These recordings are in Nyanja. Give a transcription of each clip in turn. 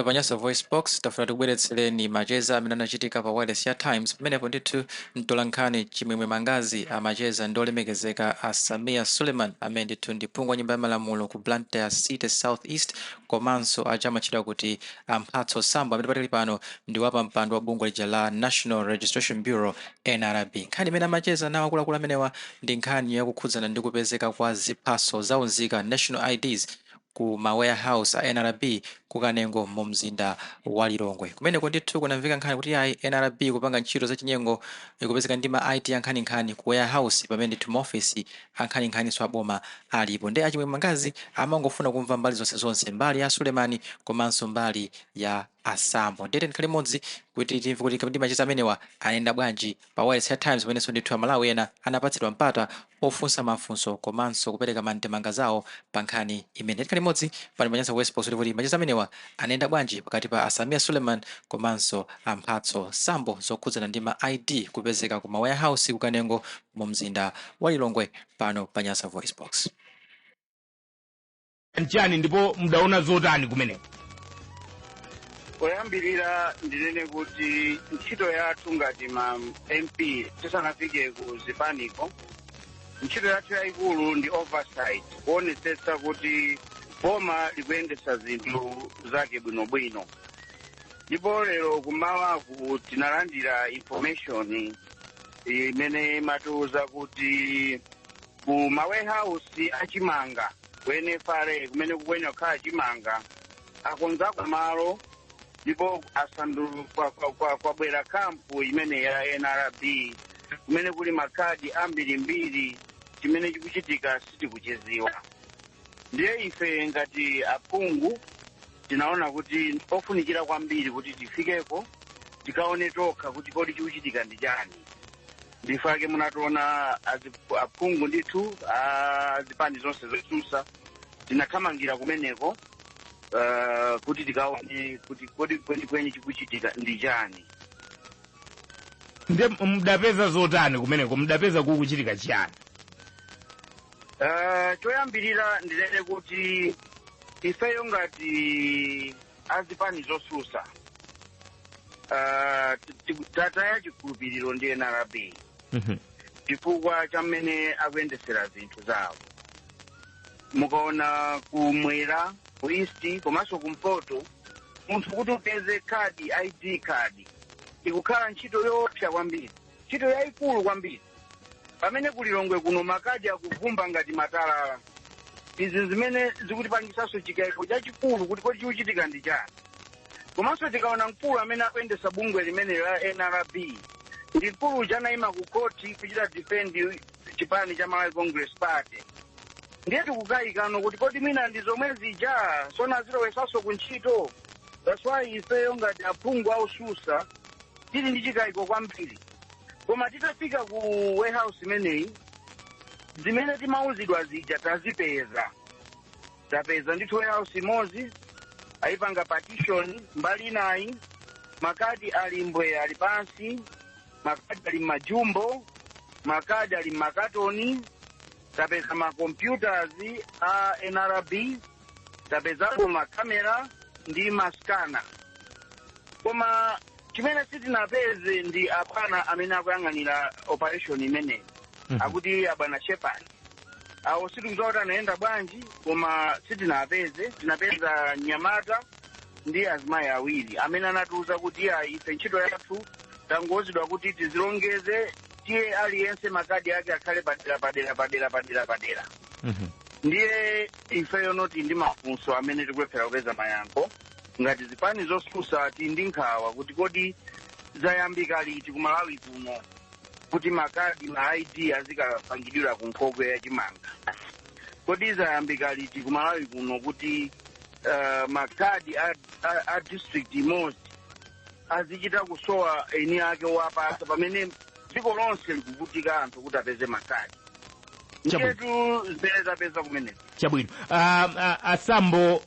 Pa Nyasa Voice Box tafuna tikubweretsereni macheza amene anachitika pa wireless ya Times. Pamenepo ndithu mtolankhani Chimwemwe Mangazi amacheza ndi olemekezeka a Sameer Suleman, amene ndithu ndi phungu wa nyumba ya malamulo ku Blantyre City South East, komanso aja amatchedwa kuti Amphatso Sambo, amene patali pano ndi wapampando wa bungwe lija la National Registration Bureau, NRB. Nkhani imene amacheza nawo akuluakulu amenewa ndi nkhani yakukhudzana ndi kupezeka kwa ziphaso zaunzika, national IDs, ku ma warehouse a NRB ku Kanengo mu mzinda wa Lilongwe. Kumeneko ndithu kunamveka nkhani kuti ayi, NRB kupanga ntchito zachinyengo, ikupezeka ndi ma ID ankhaninkhani ku warehouse, pamene ndithu maofesi ankhaninkhaniso aboma alipo. Ndi Achimwemwe Mangazi amangofuna kumva mbali zonse zonse, mbali ya Sulemani komanso mbali ya Asambo. Ndete ndikhale limodzi kuti timve kuti ndi macheza amenewa anayenda bwanji pa wireless ya Times, pamenenso ndithu Amalawi ena anapatsidwa mpata ofunsa mafunso komanso kupereka mandemanga zawo pa nkhani imene. Tikhale limodzi pano pa Nyasa Voice Box kuti macheza amenewa anayenda bwanji pakati pa Asameer Suleman komanso Amphatso Sambo, zokhudzana ndi ma ID kupezeka ku ma warehouse ku Kanengo mu mzinda wa Lilongwe, pano pa Nyasa Voice Box. Nchani ndipo mudaona zotani kumeneko? Poyambirira ndinene kuti ntchito yathu ngati ma MP, tisanafike ku zipaniko, ntchito yathu yayikulu ndi oversight, kuonetsetsa kuti boma likuyendetsa zinthu zake bwinobwino. Ndipo lero kumawaku tinalandira information imene imatiuza kuti ku ma warehouse achimanga ku NFRA, kumene kukuyenera kukhala chimanga, akonzako malo ndipo asandu kwabwera kampu imene ya NRB kumene kuli makhadi ambirimbiri. Chimene chikuchitika sitikuchiziwa. Ndiye ife ngati aphungu tinaona kuti ofunikira kwambiri kuti tifikeko, tikaone tokha kuti kodi chikuchitika ndi chani. Ndifake munationa aphungu ndithu azipani zonse zotsutsa tinathamangira kumeneko kuti tikaone kuti kodi kwenikweni chikuchitika ndi chani. Nde mudapeza zotani kumeneko? Mudapeza kukuchitika chiyani? Choyambirira ndinene kuti ifeyo ngati azipani zotsutsa tataya chikhulupiriro ndi NRB chifukwa cha mmene akuyendesera zinthu zawo. Mukaona kumwera, ku East komanso kumpoto, munthu kuti upeze khadi, ID card, ikukhala ntchito yoopsa kwambiri, ntchito yayikulu kwambiri, pamene kulilongwe kuno makadi akuvumba ngati matalala. Izi zimene zikutipangisanso chikayiko chachikulu kuti kodi chikuchitika ndi chani. Komanso tikaona mkulu amene akuyendesa bungwe limene la NRB ndi mkulu uja anayima ku koti kuchita defend chipani cha Malawi Congress Party. Ndiye tikukayikano kuti kodi mwina ndi zomwe zija sona zilowesanso ku ntchito. That's why ifeyo ngati aphungu aususa tili ndi chikayiko kwambiri. Koma titafika ku warehouse imeneyi, zimene timauzidwa zija tazipeza. Tapeza ndithu warehouse imodzi ayipanga partition mbali inayi, makadi ali mbwe, ali pansi, makadi ali m'majumbo, makadi ali m'makatoni. Tapeza ma computers a NRB, tapezapo makamera ndi ma scanner, koma chimene sitinapeze ndi abwana amene akuyang'anira operation imeneyi, akuti abwana Shepard. Awo sitikudziwa kuti anayenda bwanji, koma sitinapeze. Tinapeza mnyamata ndi azimayi awiri amene anatiuza kuti iya, ife ntchito yathu tangozidwa kuti tizilongeze, tiye aliyense makadi ake akhale padera padera padera padera padera. Ndiye ifeyo noti ndi mafunso amene tikulephera kupeza mayankho. Ngati zipani zosusa tili ndi nkhawa kuti kodi zayambika liti ku Malawi kuno kuti makadi, ma ID azikapangidwira ku nkhokwe yachimanga? Kodi zayambika liti ku Malawi kuno kuti makadi a district imodzi azichita kusowa eni ake wapasa, pamene dziko lonse likuvutika anthu kuti apeze makadi? Ndiyetu zimene zapeza kumeneko. Chabwino. Asambo,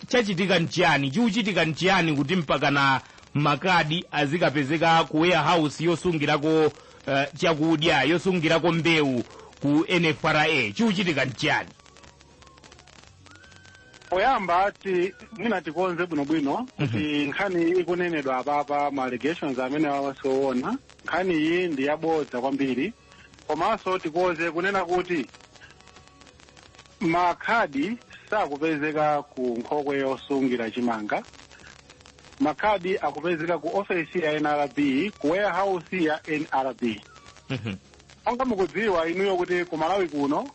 chachitika nchiyani, chikuchitika nchiyani kuti mpakana makadi azikapezeka ku warehouse yosungirako chakudya, yosungirako mbewu ku NFRA? Chikuchitika nchiyani? Poyamba ti mwina tikonze bwinobwino kuti nkhani ikunenedwa apapa, ma allegations amene awasoona, nkhani iyi ndi yabodza kwambiri. Komanso tikonze kunena kuti makhadi sakupezeka ku nkhokwe yosungira chimanga. Makhadi akupezeka ku ofesi ya NRB, ku warehouse ya NRB. Monga mukudziwa inuyo kuti ku Malawi kuno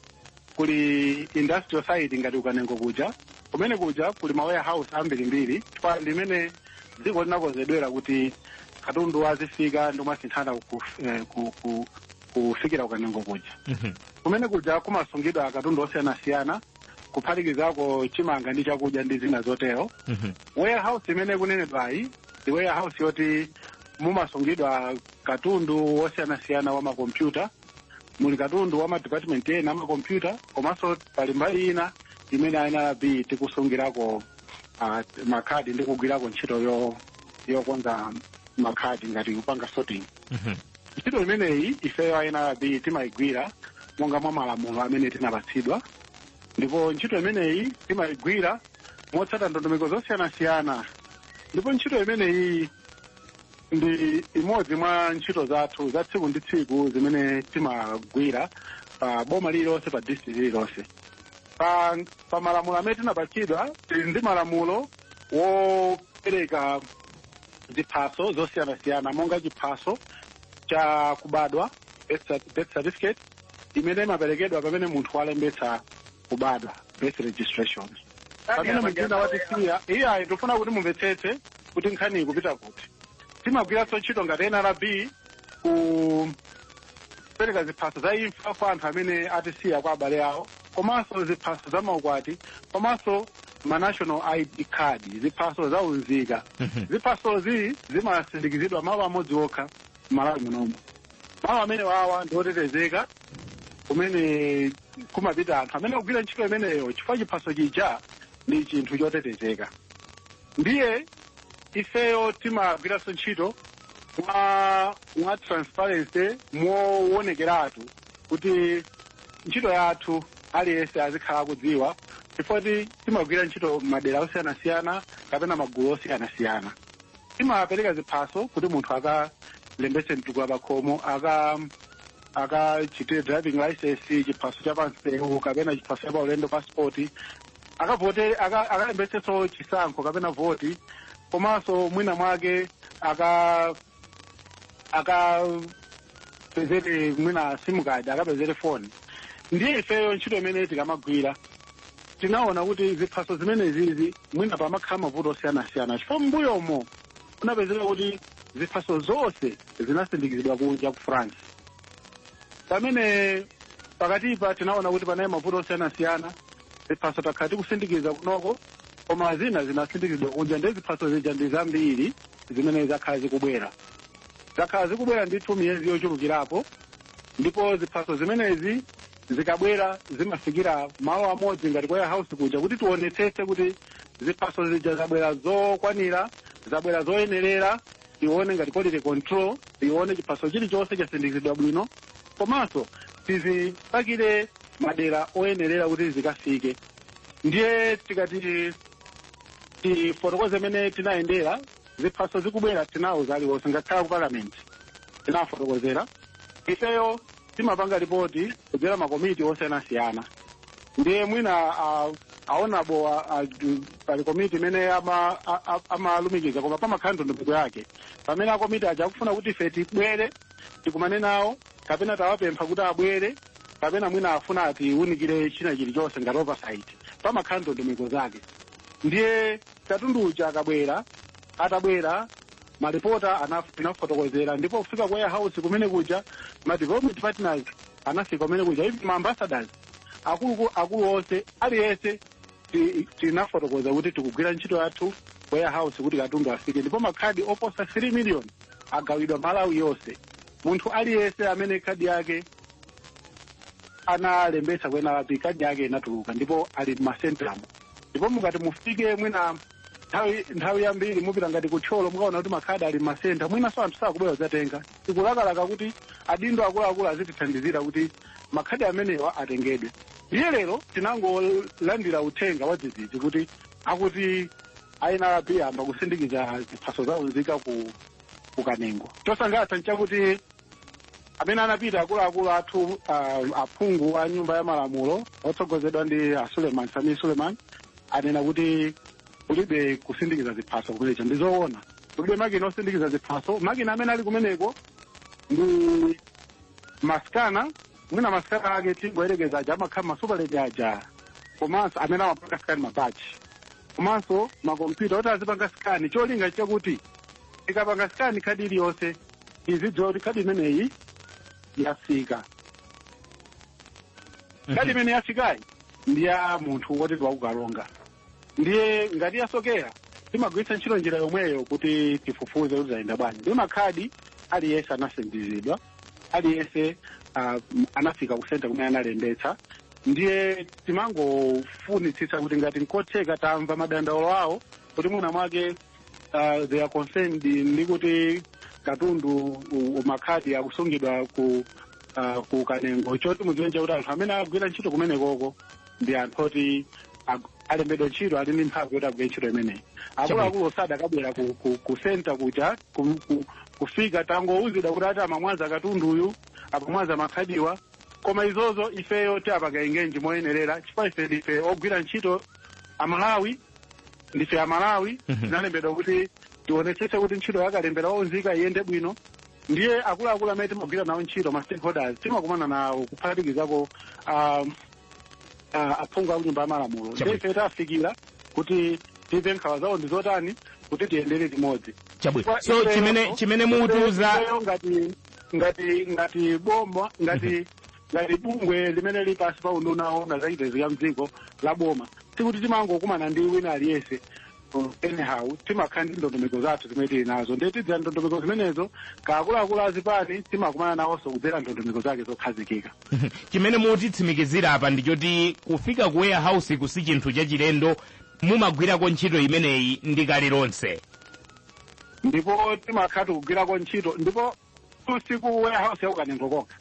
kuli industrial site ngati uKanengo kuja, kumene kuja kuli ma warehouse ambirimbiri, chifukwa limene dziko linakonzedwera kuti katundu azifika ndi kumasinthana kufikira uKanengo kuja. Kumene kuja kumasungidwa katundu osiyanasiyana, kuphatikizako chimanga ndi chakudya ndi zina zotero. Warehouse imene kunenedwayi ndi warehouse yoti mumasungidwa katundu wosiyanasiyana wa makompyuta, muli katundu wa madepartment ena amakompyuta, komanso pali mbali ina imene NRB tikusungirako makhadi ndi kugwirako ntchito yokonza makhadi, ngati kupanga sorting. Ntchito imeneyi ifeyo NRB timayigwira monga mwa malamulo amene tinapatsidwa, ndipo ntchito imeneyi timayigwira motsata ndondomeko zosiyanasiyana, ndipo ntchito imeneyi ndi imodzi mwa ntchito zathu za tsiku ndi tsiku zimene timagwira pa boma lililonse, pa district lililonse. Pa malamulo amene tinapatsidwa, tili ndi malamulo wopereka ziphaso zosiyanasiyana, monga chiphaso cha kubadwa, birth certificate, imene imaperekedwa pamene munthu walembetsa kubadwa, birth registration. Pamene mzinda watisiya, iyayi, tifuna kuti mumvetsetse kuti nkhani ikupita kuti. Timagwiranso ntchito ngati NRB kupereka ziphaso za imfa kwa anthu amene atisiya, kwa abale awo, komanso ziphaso za maukwati, komanso ma national ID card, ziphaso za unzika. Ziphasozi zimasindikizidwa malo amodzi okha m'Malawi munomo. Malo amene wawa ndi otetezeka, kumene kumapita anthu amene akugwira ntchito imeneyo, chifukwa chiphaso chija ndi chinthu chotetezeka. Ndiye ifeyo timagwiranso ntchito mwa transparency, mowonekeratu kuti ntchito yathu aliyense azikhala akudziwa, chifukwa timagwira ntchito madera osiyanasiyana kapena magulu osiyanasiyana. Timapereka ziphaso kuti munthu akalembetse mtukula pakhomo, akachitire driving license, chiphaso cha pamsewu kapena chiphaso cha paulendo, passport, akavote, akalembetsenso chisankho kapena voti, komanso mwina mwake akapezere mwina SIM card, akapezere phone. Ndiye ifeyo ntchito imene tikamagwira, tinaona kuti ziphaso zimenezizi mwina pamakhala mavuto osiyanasiyana, chifukwa m'mbuyomo kunapezeka kuti ziphaso zonse zinasindikizidwa kunja ku France, pamene pakatipa tinaona kuti panali mavuto osiyanasiyana. Ziphaso takhala tikusindikiza kunoko, koma zina zinasindikizidwa kunja. Ndiye ziphaso zija ndi zambiri zimene zakhala zikubwera, zakhala zikubwera ndithu miyezi yochulukirapo. Ndipo ziphaso zimenezi zikabwera zimafikira malo amodzi ngati kwa warehouse kuja, kuti tionetsetse kuti ziphaso zija zabwera zokwanira, zabwera zoyenerera, tione ngati quality control, tione chiphaso chilichonse chasindikizidwa bwino, komanso tizipakire madera oyenerera kuti zikafike. Ndiye tikati tifotokoze mene tinayendera ziphaso zikubwera, tinawuza aliwonse, ngakhale ku Parliament tinafotokozera. Ifeyo timapanga ripoti kudzera makomiti osiyanasiyana. Ndiye mwina aonabo pali komiti imene amalumikiza, koma pamakhala ndondomeko yake pamene akomiti aja akufuna kuti ife tibwere tikumane nawo, kapena tawapempha kuti abwere, kapena mwina afuna atiwunikire china chilichonse ngati oversight, pamakhala ndondomeko zake. Ndiye katundu uja akabwera, atabwera, malipota tinafotokozera, ndipo kufika ku warehouse kumene kuja, ma development partners anafika kumene kuja, even ma ambassadors, akulu akulu onse, aliyense tinafotokoza kuti tikugwira ntchito yathu warehouse kuti katundu afike. Ndipo makhadi oposa 3 million agawidwa Malawi yonse. Munthu aliyense amene khadi yake analembetsa ku NRB, khadi yake inatuluka ndipo ali m'masentramo. Ndipo mukati mufike mwina nthawi yambiri mupita ngati kuThyolo, mukaona kuti makhadi ali m'masenta. Mwinanso anthu sakubwera kudzatenga. Tikulakalaka kuti adindo akuluakulu azitithandizira kuti makhadi amenewa atengedwe. Ndiye lero tinangolandira uthenga wa dzidzidzi kuti akuti a NRB amba kusindikiza ziphaso zawo nzika ku Kanengo. Chosangalatsa nchakuti amene anapita akuluakulu athu, aphungu a Nyumba ya Malamulo otsogozedwa ndi a Suleiman, Sami Suleiman, anena kuti kulibe kusindikiza ziphaso kumenecho. Ndizoona, kulibe makina osindikiza ziphaso. Makina amene ali kumeneko ndi ma scanner. Mwina ma scanner ake tingoyerekeza aja amakhala ma Super Lady aja, komanso amene amapanga scan ma badge, komanso makompyuta oti azipanga scan. Cholinga chakuti tikapanga scan khadi iliyonse, tizidziwa kuti khadi imeneyi yafika, khadi imene yafikayi ndi ya munthu woti wakukalonga. Ndiye ngati yasokera, timagwiritsa ntchito njira yomweyo kuti tifufuze kuti zayenda bwanji. Ndi makhadi aliyense anasindikizidwa, aliyense anafika ku center kumene analembetsa. Ndiye timangofunitsitsa kuti ngati nkotheka, tamva madandaulo awo kuti mwina mwake they are concerned ndi kuti katundu makhadi akusungidwa ku Kanengo. Choti mudziwe kuti anthu amene agwira ntchito kumenekoko ndi anthu oti alembedwa ntchito, ali ndi mphamvu yoti agwire ntchito imeneyi. Akuluakulu sadakabwera ku center kuja kufika tangouzidwa kuti ati amamwaza katunduyu, amamwaza makhadiwa. Koma izozo ifeyo tiapanga engage moyenerera, chifukwa ife ndife ogwira ntchito Amalawi, ndife Amalawi. Tinalembedwa kuti tionetsetse kuti ntchito yakalembera onzika iyende bwino. Ndiye akuluakulu amene timagwira nawo ntchito, ma stakeholders, timakumana nawo, kuphatikizako aphungu a Nyumba ya Malamulo. Ndiye ife tafikira kuti timve nkhawa zawo ndi zotani, kuti tiyendere limodzi. Chabwino, so chimene mutiuza Ifeyo ngati boma, ngati bungwe limene lili pasi pa unduna owona zachitetezo cha mdziko la boma, sikuti timangokumana ndi wina aliyense anyhow. Timakhala ndi ndondomeko zathu zimene tili nazo. Ndiye tidzera ndondomeko zimenezo, kaakuluakulu azipani timakumana nawonso kudzera ndondomeko zake zokhazikika. Chimene mutitsimikizira apa ndichoti kufika ku warehouse kusi chinthu chachilendo, mumagwirako ntchito imeneyi ndi kale lonse. Ndipo timakhala tikugwirako ntchito, ndipo usiku warehouse yakukanengo kokha.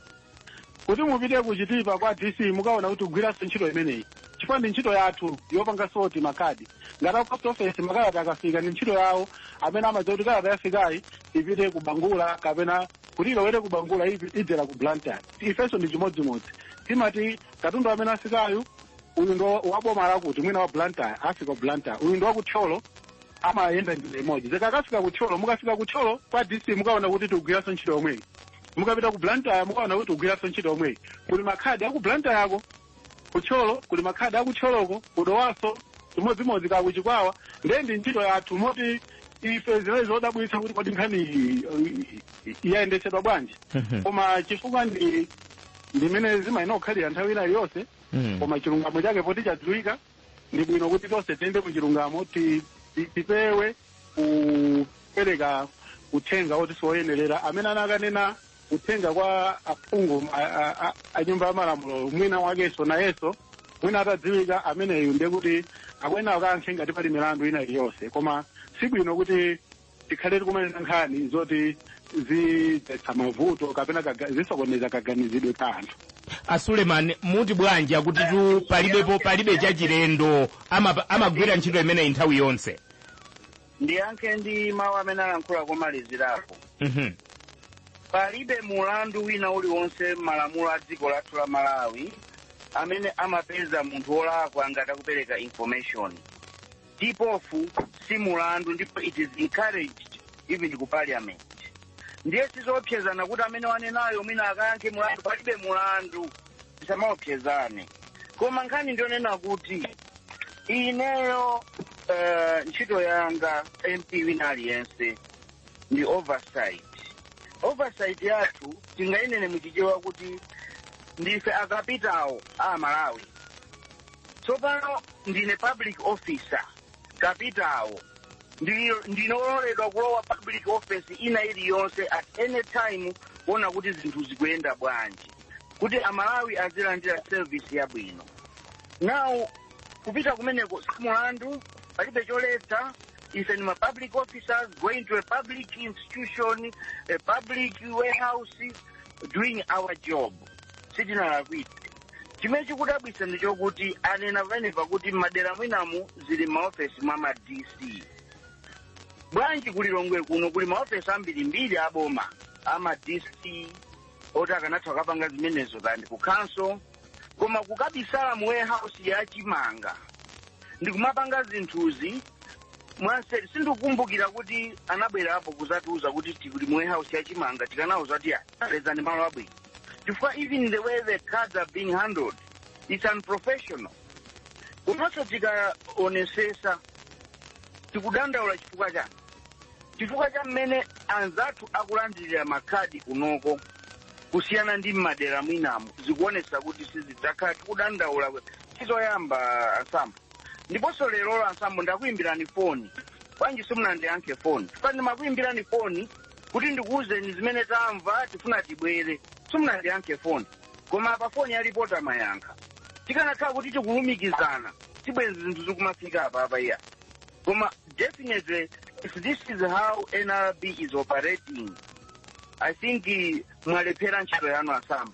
Kuti mupite kuchitipa kwa DC, mukaona kuti kugwiranso ntchito imeneyi, chifukwa ndi ntchito yathu yopanga sort makhadi. Ngati aku post office, makalata akafika ndi ntchito yawo amene amadziwa kuti kalata yafikayi ipite ku Bangula, kapena kuti ilowere ku Bangula idzera ku Blantyre. Ifenso ndi chimodzimodzi, timati katundu amene afikayu, uyu ndo waboma lakuti, mwina wa Blantyre, afika ku Blantyre, uyu ndo wakuthyolo, amayenda njira imodzi. Zikakafika kuthyolo, mukafika kuthyolo kwa DC, mukaona kuti tikugwiranso ntchito yomweyi. Mukapita ku Blantyre, mukaona kuti tikugwiranso ntchito yomweyi. Kuli makhadi aku Blantyre ako, kuthyolo kuli makhadi akuthyoloko, kudowaso chimodzimodzi, kakuchikwawa. Ndiye ndi ntchito yathu, moti ife zimene zodabwitsa kuti kodi nkhani iyi iyayendetsedwa bwanji, koma chifukwa ndi ndimene zimayenera kukhalira nthawi ina iliyonse. Koma chilungamo chake poti chadziwika, ndi bwino kuti tonse tiyende mu chilungamo, tipewe kupereka uthenga woti siwoyenerera. Amene anakanena uthenga kwa aphungu a Nyumba ya Malamulo, mwina wakenso nayenso mwina atadziwika ameneyu, ndiye kuti akuyenera kukayankhe ngati pali milandu ina iliyonse. Koma sibwino kuti tikhale tikumanena nkhani zoti zidzetsa mavuto kapena zisokoneza kaganizidwe ka anthu. A Suleiman, muti bwanji akuti tu palibepo, palibe chachilendo, amagwira ntchito imeneyi nthawi yonse? Ndiyankhe ndi mawu amene alankhula komalizirapo. Palibe mulandu wina uliwonse m'malamulo a dziko lathu la Malawi amene amapeza munthu wolakwa ngati akupereka information. Tip off si mulandu, ndipo it is encouraged even ku Parliament. Ndiye sizoopsezana kuti amene wanenayo mwina akayankhe mulandu. Palibe mulandu, tisamaopsezane. Koma nkhani ndionena kuti ineyo, ntchito yanga, MP wina aliyense, ndi oversight. Oversight yathu tingayinene muchichewa kuti ndife akapitawo a Malawi. Tsopano ndine public officer, kapitawo, ndinololedwa kulowa public office ina iliyonse at any time kuona kuti zinthu zikuyenda bwanji, kuti Amalawi azilandira service yabwino. Now kupita kumeneko simulandu, palibe choletsa. Ife ni ma public officers going to a public institution, a public warehouse, doing our job. Sitinalakwitse. Chimene chikudabwitsa ndi chokuti anena pamenepa kuti m'madera mwinamu zili maofesi mwa ma DC. Bwanji kulilongwe kuno kuli maofesi ambirimbiri aboma, ama DC, oti akanatha kukapanga zimenezo kandi ku council, koma kukabisala mu warehouse ya chimanga ndikumapanga zinthuzi mwaseri? Sindikukumbukira kuti anabwerapo kuzatiuza kuti tikuli mu warehouse ya chimanga. Tikanauza kuti apezani malo abwino, chifukwa even the way the cards are being handled, it's unprofessional. Komanso tikaonesesa, tikudandaula chifukwa chani? Chifukwa cha mmene anzathu akulandirira makhadi kunoko kusiyana ndi mmadera mwinamo, zikuonesa kuti sizidzakhala. Tikudandaula tizoyamba ansambo. Ndiponso lerolo, ansambo, ndakuyimbirani foni. Bwanji simunandiyankhe foni? Chifukwa ndimakuyimbirani foni kuti ndikuwuzeni zimene tamva, tifuna tibwere. Simunandiyankhe foni, koma apa foni yalipota mayankha. Tikanakhala kuti tikulumikizana, tibwenzi zinthu zikumafika apa apa iya. Koma definitely, if this is how NRB is operating, I think mwalephera ntchito yanu, asambo.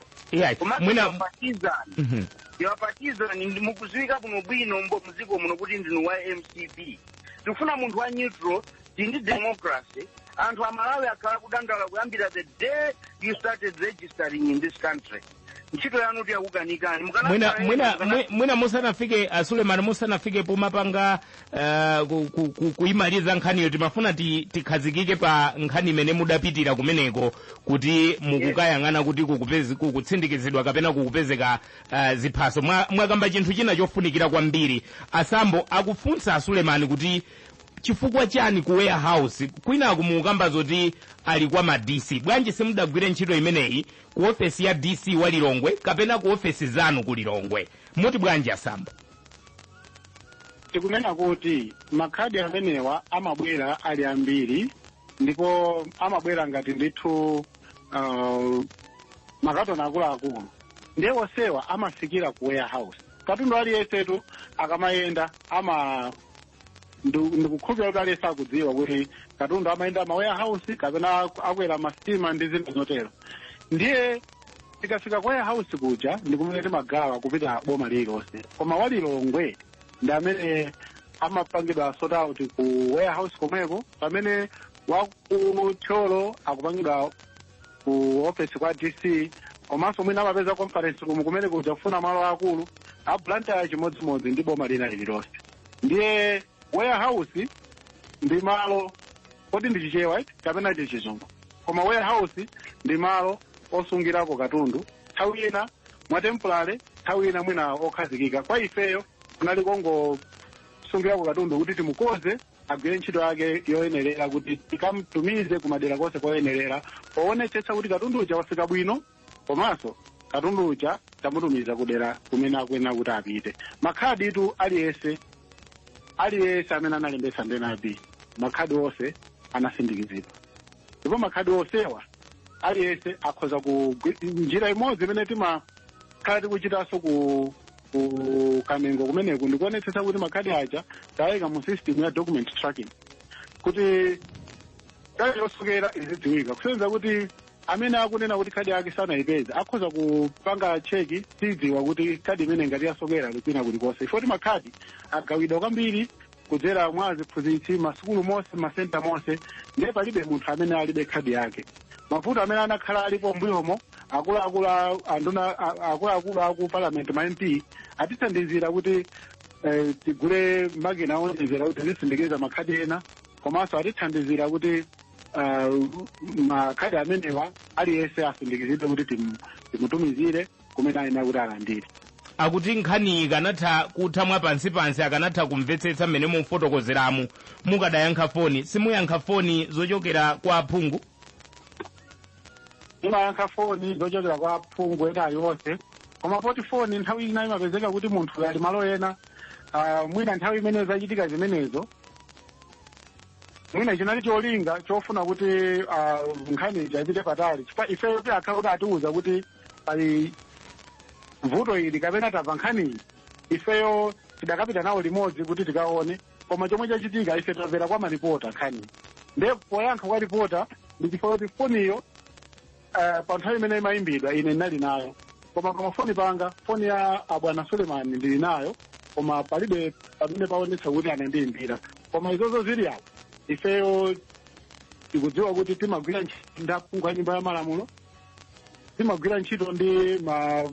Komanso Mwina partisan, you are partisan. Mukuziwika kuno bwino mbo mdziko muno kuti ndinu wa MCP. Tikufuna munthu wa neutral. Tindi democracy. Anthu Amalawi akhala kudandaula kuyambira the day you started registering in this country. Ntchito yanu tiyakukanikani. Mwina musanafike, Suleiman, musanafike pomapanga kuyimaliza nkhaniyo, timafuna tikhazikike pa nkhani imene mudapitira kumeneko kuti mukukayang'ana kuti kukutsindikizidwa kapena kukupezeka ziphaso. Mwakamba chinthu china chofunikira kwambiri. Asambo akufunsa Asulemani kuti chifukwa chani ku warehouse kwinaku mukamba zoti ali kwa ma DC, bwanji simudagwire ntchito imeneyi ku ofesi ya DC wa Lilongwe kapena ku ofesi zanu ku Lilongwe? Muti bwanji, Asambo? Tikunena kuti makhadi amenewa amabwera ali ambiri, ndipo amabwera ngati ndithu makatoni akuluakulu, ndiye onsewa amafikira ku warehouse. Katundu aliyensetu akamayenda ama ndikukhulupirira kuti aliyense akudziwa kuti katundu amayenda ma warehouse kapena akwera masitima ndi zina zotero. Ndiye tikafika kwa warehouse kuja ndi kumene timagawa kupita boma lililonse, koma walilongwe ndi amene amapangidwa sort out ku warehouse komweko, pamene wakuthyolo akupangidwa ku office kwa DC. Komanso mwina amapeza conference room kumene kuja kufuna malo akulu. A Blantyre chimodzimodzi ndi boma lina lililonse. Ndiye warehouse ndi malo, kodi ndi Chichewa iti kapena ndi Chizungu? Koma warehouse ndi malo osungirako katundu, nthawi ina mwa temporary, nthawi ina mwina okhazikika. Kwa ifeyo kunali kongosungirako katundu kuti timukoze agwire ntchito yake yoyenerera, kuti tikamtumize kumadera konse koyenerera, poonetsetsa kuti katundu uja wafika bwino, komanso katundu uja tamutumiza kudera kumene akuyenera kuti apite. Makhadi tu aliyense, aliyense amene analembetsa ndi NRB, makhadi onse anasindikizidwa, ndipo makhadi onsewa aliyense akhoza ku njira imodzi imene timakhala tikuchitanso ku Kanengo kumeneku ndikuonetsetsa kuti makhadi aja tayika mu system ya document tracking, kuti kadi yosokera izidziwika, kusonyeza kuti amene akunena kuti khadi yake sanayipeze akhoza kupanga check, tidziwa kuti khadi imene ngati yasokera likwina kulikonse. Ifoti makhadi agawidwa kwambiri kudzera mwa aziphunzitsi masukulu monse, masenta monse, ndiye palibe munthu amene alibe khadi yake. Mavuto amene anakhala alipo mbuyomo, akuluakulu anduna, akuluakulu aku parliament, ma MP, atithandizira kuti tigule makina onjezera kuti tizisindikiza makhadi ena, komanso atithandizira kuti makhadi amenewa aliyense asindikizidwe kuti timutumizire kumene ayenera kuti alandire. Akuti nkhani ikanatha kutha mwa pansipansi, akanatha kumvetsetsa mmene mufotokozeramu mukadayankha foni. Simuyankha foni zochokera kwa aphungu? Imayankha foni zochokera kwa aphungu ena aliwonse, koma poti foni nthawi ina imapezeka kuti munthu ali malo ena, mwina nthawi imene zachitika zimenezo, mwina chinali cholinga chofuna kuti nkhani ija ipite patali, chifukwa ifeyo tiakhala kuti atiuza kuti pali vuto ili kapena tamva nkhaniyi, ifeyo tidakapita nawo limodzi kuti tikaone. Koma chomwe chachitika, ife tamvera kwa maripota nkhaniyi, ndiye poyankha kwa ripota ndi chifukwa kuti foniyo pa nthawi imene imayimbidwa ine ndinali nayo. Koma pamafoni panga, foni ya abwana Suleiman ndili nayo, koma palibe pamene paonetsa kuti anandiyimbira. Koma izozo zili apo, ifeyo tikudziwa kuti timagwira ntchito ndi aphungu a Nyumba ya Malamulo, timagwira ntchito ndi ma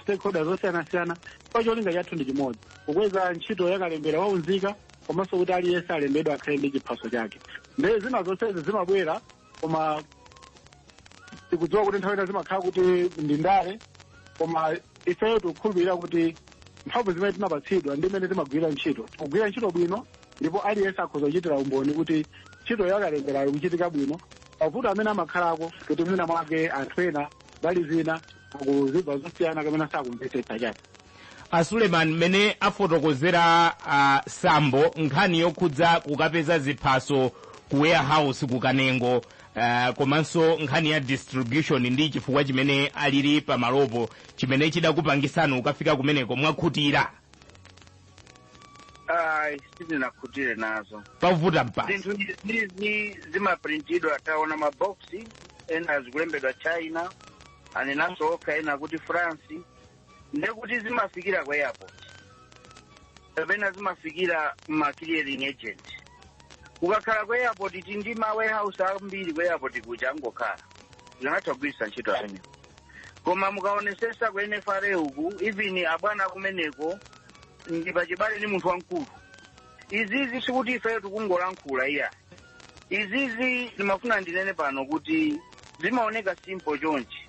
stakeholders osiyanasiyana. Pa cholinga chathu ndi chimodzi, kukweza ntchito yakalembera waunzika, komanso kuti aliyense alembedwe, akhale ndi chiphaso chake. Ndiye zina zonsezi zimabwera, koma tikudziwa kuti nthawi ina zimakhala kuti ndi ndale. Koma ifeyo tikukhulupirira kuti mphamvu zimene timapatsidwa ndi imene timagwira ntchito, tikugwira ntchito bwino, ndipo aliyense akhoza kuchitira umboni kuti ntchito yakalemberayo ikuchitika bwino. Mavuto amene amakhalako kuti mwina mwake anthu ena mbali zina akuzibva zosiyana kapena sakumvetsetsa chake. A Suleiman, mmene afotokozera Sambo nkhani yokhudza kukapeza ziphaso ku warehouse ku Kanengo, komanso nkhani ya distribution ndi chifukwa chimene alili pamalopo chimene chidakupangisani ukafika kumeneko, mwakhutira? Ayi, sitinakhutire nazo. Pavuta mpasi. Zinthu izi zimaprintidwa, taona maboksi ena zikulembedwa China, anenanso okha ena kuti France. Ndekuti zimafikira ku airport kapena zimafikira ma clearing agent. Kukakhala ku airport, tindi ma warehouse ambiri ku airport kuja, angokhala zingatha kugwiritsa ntchito amenewo. Koma mukaonesesa ku NFRA uku, even abwana kumeneko ndi pachibale ni munthu wamkulu. Izizi sikuti ifeyo tikungolankhula, iya. Izizi ndimafuna ndinene pano kuti zimaoneka simple chonchi,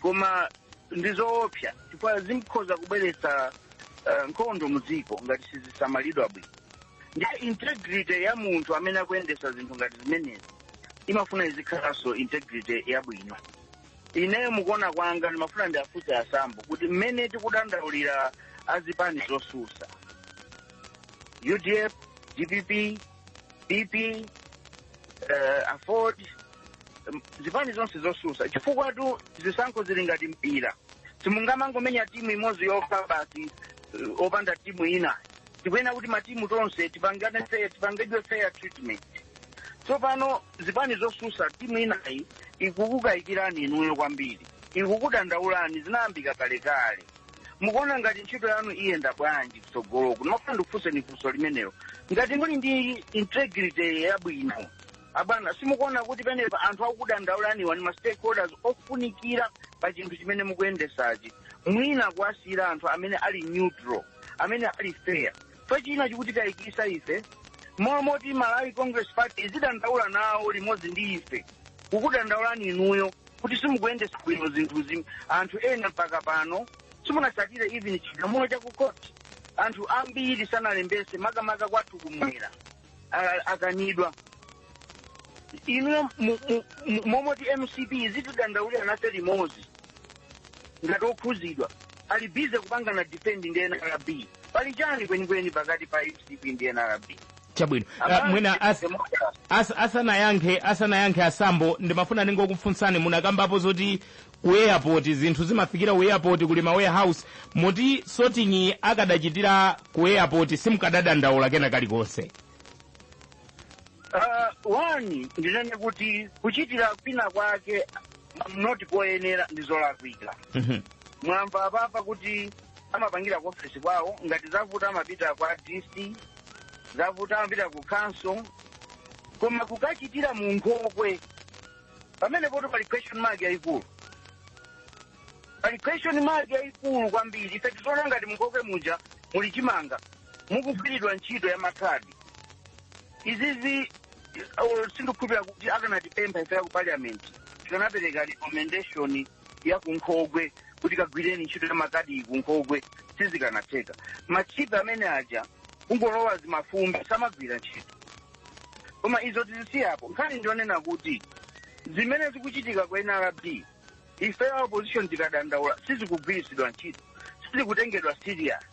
koma ndizoopsa, chifukwa zikhoza kubweretsa nkhondo mudziko ngati sizisamalidwa bwino. Ndiye integrity ya munthu amene akuyendesa zinthu ngati zimenezi imafuna izikhalanso integrity yabwino. Ineyo mukuona kwanga, ndimafuna ndiafunse aSambo kuti mmene tikudandaulira azipani zosusa, UDF, DPP, PP, AFORD, zipani zonse zosusa, chifukwa tu zisankho zili ngati mpira, simungamangomenya timu imodzi yokha basi, opanda timu ina. Tikuyenera kuti matimu tonse tipangane fair, tipangidwe fair treatment. Tsopano zipani zosusa, timu inayi ikukukayikirani inuyo kwambiri, ikukudandaulani, zinayambika kalekale. Mukuona ngati ntchito yanu iyenda bwanji kutsogoloku? Ndimafuna ndikufunseni funso limenelo. Ngati muli ndi integrity yabwino, abwana, simukuona kuti penepa anthu akukudandaulaniwa ni ma stakeholders ofunikira pa chinthu chimene mukuyendesachi? Mwina kuwasiyira anthu amene ali neutral, amene ali fair. So china chikutikayikisa ife, momoti Malawi Congress Party izidandaula nawo limodzi ndi ife, kukudandaulani inuyo kuti simukuyendesa bwino zinthuzi. Anthu ena mpaka pano simunasatire even chigamulo cha ku court. Anthu ambiri sanalembese, makamaka kwathu kumwera, akanidwa. Inuyo momoti MCP izitidandaulira nafe limodzi ngati okhuzidwa, ali busy kupangana defend ndi NRB. Pali chani kwenikweni pakati pa MCP ndi NRB? Chabwino. Mwina asanayankhe aSambo, ndimafuna ningokufunsani, munakambapo zoti ku airport zinthu zimafikira ku airport, kuli ma warehouse, moti sorting akadachitira ku airport simukadadandaula kena kalikonse? One, ndinene kuti kuchitira kwina kwake not koyenera, ndi zolakwika. Mwamva apapa kuti amapangira ku ofesi kwawo, ngati zavuta amapita kwa DC, zavuta amapita ku council, koma kukachitira mu nkhokwe, pamene poto pali question mark yayikulu, pali question mark yayikulu kwambiri. Ife tizoona ngati munkhokwe muja muli chimanga mukugwiridwa ntchito ya makhadi. Izizi sindikhulupirira kuti akanatipempha ife ku parliament tikanapereka recommendation ya kunkhokwe kuti kagwireni ntchito ya makadi kunkhokwe. Sizikanatheka. Ma chip amene aja kungolowa zimafumbi, samagwira ntchito. Koma izo tizisiyapo. Nkhani ndionena kuti zimene zikuchitika ku NRB, ife opposition tikadandaula sizikugwiritsidwa ntchito, sizikutengedwa serious.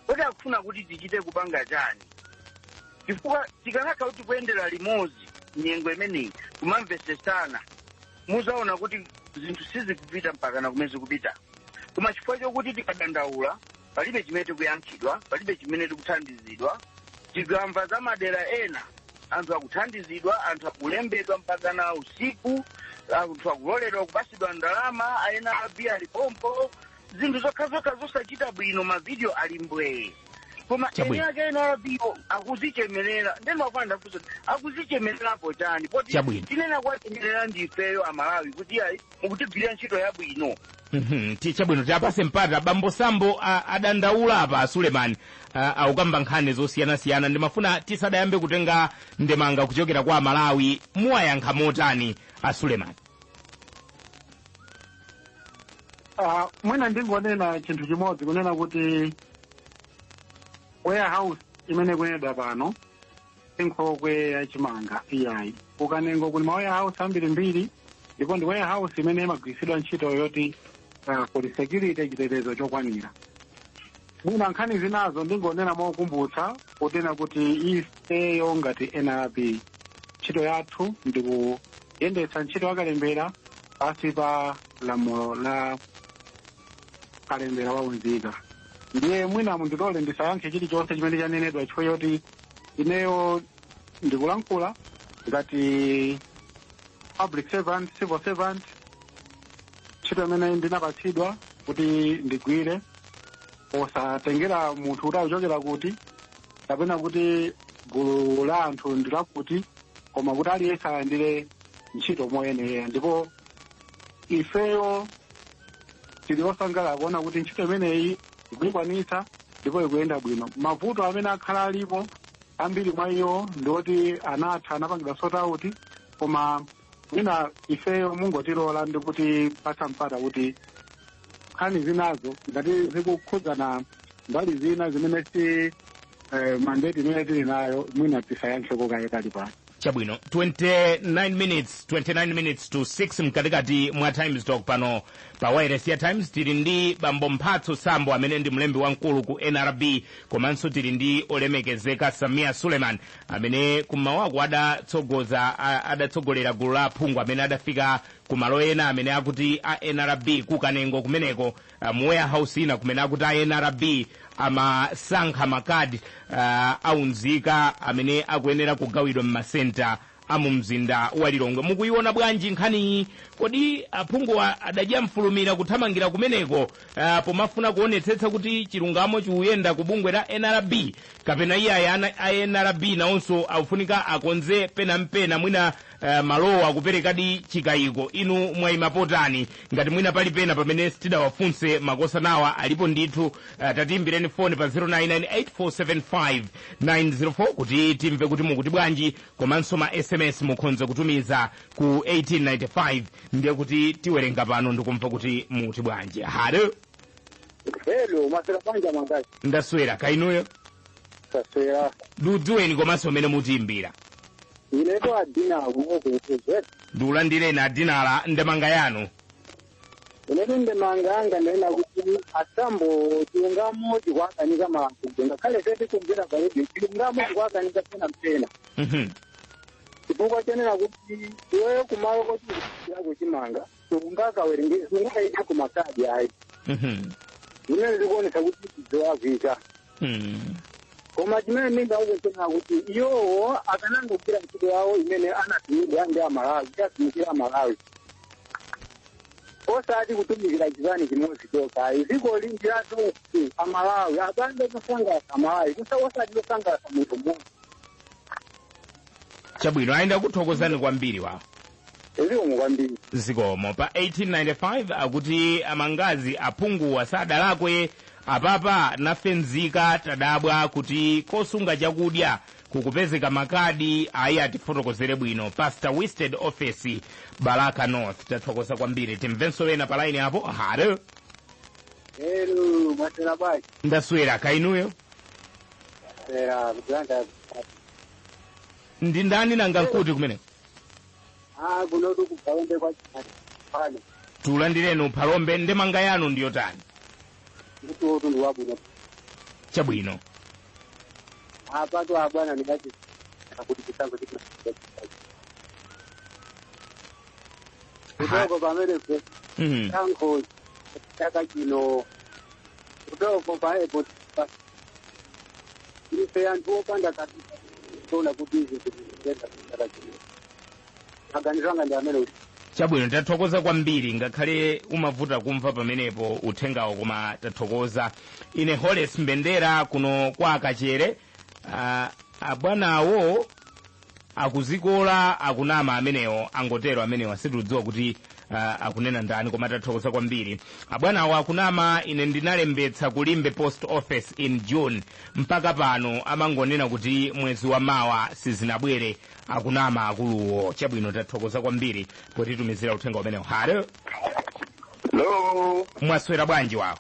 Kodi akufuna kuti tichite kupanga chani? Chifukwa tikanakhala kuti kuyendera limodzi nyengo imeneyi, kumamvesesana, muzaona kuti zinthu sizikupita mpakana kumene zikupita. Koma chifukwa chokuti tikadandaula palibe chimene tikuyankhidwa, palibe chimene tikuthandizidwa. Tikamva za madera ena, anthu akuthandizidwa, anthu akulembedwa mpakana usiku, anthu akuloledwa kupasidwa ndalama, a NRB ali pompo. Zinthu zokhazokha zosachita bwino, mavidiyo ali mbwee, koma eni Chabwino. ake NRB akuzichemerera. Ndemafana ndafunsa, akuzichemererapo chani poti Chabwino. tinena kwachemerera ndifeyo Amalawi kuti ayi, mukutigwirira ntchito yabwino. Chabwino, tiapase mpata bambo Sambo. Adandaula apa Suleiman, akukamba nkhani zosiyanasiyana. Ndimafuna tisadayambe kutenga ndemanga kuchokera kwa Amalawi, muwayankha motani a Suleiman? Mwina ndingonena chinthu chimodzi, kunena kuti warehouse imene kunenedwa pano inkhokwe yachimanga iyayi. Kukanengo kuli ma warehouse ambirimbiri, ndipo ndi warehouse imene imagwiritsidwa ntchito yoti kuli security, chitetezo chokwanira. Mwina nkhani zinazo ndingonena mokumbutsa kunena kuti ifeyo ngati NRB ntchito yathu ndikuyendetsa ntchito yakalembera pasi pa lamulo la kalembera waunzika. Ndiye mwina mundilole ndisayankhe chilichonse chimene chanenedwa, chifukwa choti ineyo ndikulankhula ngati public servant, civil servant, ntchito imene ndinapatsidwa kuti ndigwire, posatengera munthu kuti akuchokera kuti kapena kuti gulu la anthu ndilakuti, koma kuti aliyense alandire ntchito moyenerera. Ndipo ifeyo tili osangalala kuona kuti ntchito imeneyi ikuyikwanitsa ndipo ikuyenda bwino. Mavuto amene akhala alipo, ambiri mwa iwo ndioti anatha, anapangidwa sort out, koma mwina ifeyo mungotilola ndikuti pasa mpata kuti nkhani zinazo ngati zikukhudzana mbali zina zimene si mandate imene tili nayo, mwina tisayankheko kaye kali pano. Chabwino. 29 minutes, 29 minutes to 6, mkatikati mwa Times Talk pano pa wireless ya Times. Tili ndi bambo Mphatso Sambo amene ndi mlembi wamkulu ku NRB, komanso tili ndi olemekezeka Samia Suleiman amene kumawako adatsogolera gulu la aphungu amene adafika kumalo ena amene akuti a NRB kukanengo kumeneko, mu warehouse ina kumene akuti a NRB amasankha makadi aunzika amene akuyenera kugawidwa m'masenta amu mzinda wa Lilongwe. Mukuiona bwanji nkhaniyi? Kodi aphungu adadya mfulumira kuthamangira kumeneko pomafuna kuonetsetsa kuti chilungamo chikuyenda ku bungwe la NRB, kapena iye a NRB nawonso akufunika akonze penampena, mwina malowa akuperekadi chikayiko? Inu mwayima potani? Ngati mwina pali pena pamene sitidawafunse, makosanawa alipo ndithu. Tatiimbireni foni pa 0998475904 kuti timve kuti mukuti bwanji, komanso ma SMS mukhoza kutumiza ku 1895, ndiye kuti tiwerenga pano ndikumva kuti mukuti bwanji. Halo. Hello, maswera bwanji Mangazi? Ndaswera, kainuyo? Taswera. Ndiudziweni komanso mmene mutiimbira. Ineto Adina kumokukuze. Ndiulandireni Adinala, ndemanga yanu. Ineto ndemanga yanga ndena kuti asambo chilungamo chikwakanika malankhulidwe, ngakhale fete kumvera pa radio, chilungamo chikwakanika pena mpena. Chifukwa chonena kuti iweyo kumalo koti kuchimanga sungakawerenge, sungakaite kumakadi ayi. Zimene zikuonesa kuti ziwavika. Koma chimene ndingauzechonena kuti iwowo akanangogwira ntchito yawo imene anatumidwa ndi Amalawi, kuti atumikire Amalawi, osati kutumikira chipani chimodzi chokha. Dziko linji la tonse Amalawi, apange kusangalatsa Amalawi, osati kusangalatsa munthu mmodzi. Chabwino, ayenda kuthokozani kwambiri wawo. Zikomo kwambiri. Zikomo. Pa 1895 akuti amangazi, aphunguwa sadalakwe apapa, nafe nzika tadabwa kuti kosunga chakudya kukupezeka makadi. Ayi, atifotokozere bwino. Pastor Wisted Office, Balaka North, tathokoza kwambiri. Timvenso wena pa line apo. Halo. Hello, mwaswera bwanji? Ndaswera, kainuyo? Sera kutulanda. Ndi ndani nanga nkuti kumene? Ah, kunotu kuphalombe kwa pano. Tulandireni Phalombe, ndemanga yanu ndiyotani? Ndikuti utundu wabwino. Chabwino. Apatu abwana ndingati kuti chisankho chikuna kutoko pamene chisankho chaka chino kutoko paepo ife anthu opanda kapita tona kuti izi zikuyenda chaka chino. Maganizo anga ndi amene. Chabwino, tathokoza kwambiri, ngakhale umavuta kumva pamenepo uthengawo, koma tathokoza. Ine Holes Mbendera kuno kwa Kachere. Abwanawo akuzikola, akunama amenewo, angotero amenewo, asitudziwa kuti akunena ndani, koma tathokoza kwambiri. Abwanawo akunama. Ine ndinalembetsa ku Limbe Post Office in June, mpaka pano amangonena kuti mwezi wa mawa, sizinabwere. Akunama akuluwo. Chabwino, tathokoza kwambiri potitumizira uthenga umenewo. Halo. Hello. Mwaswera bwanji wawo?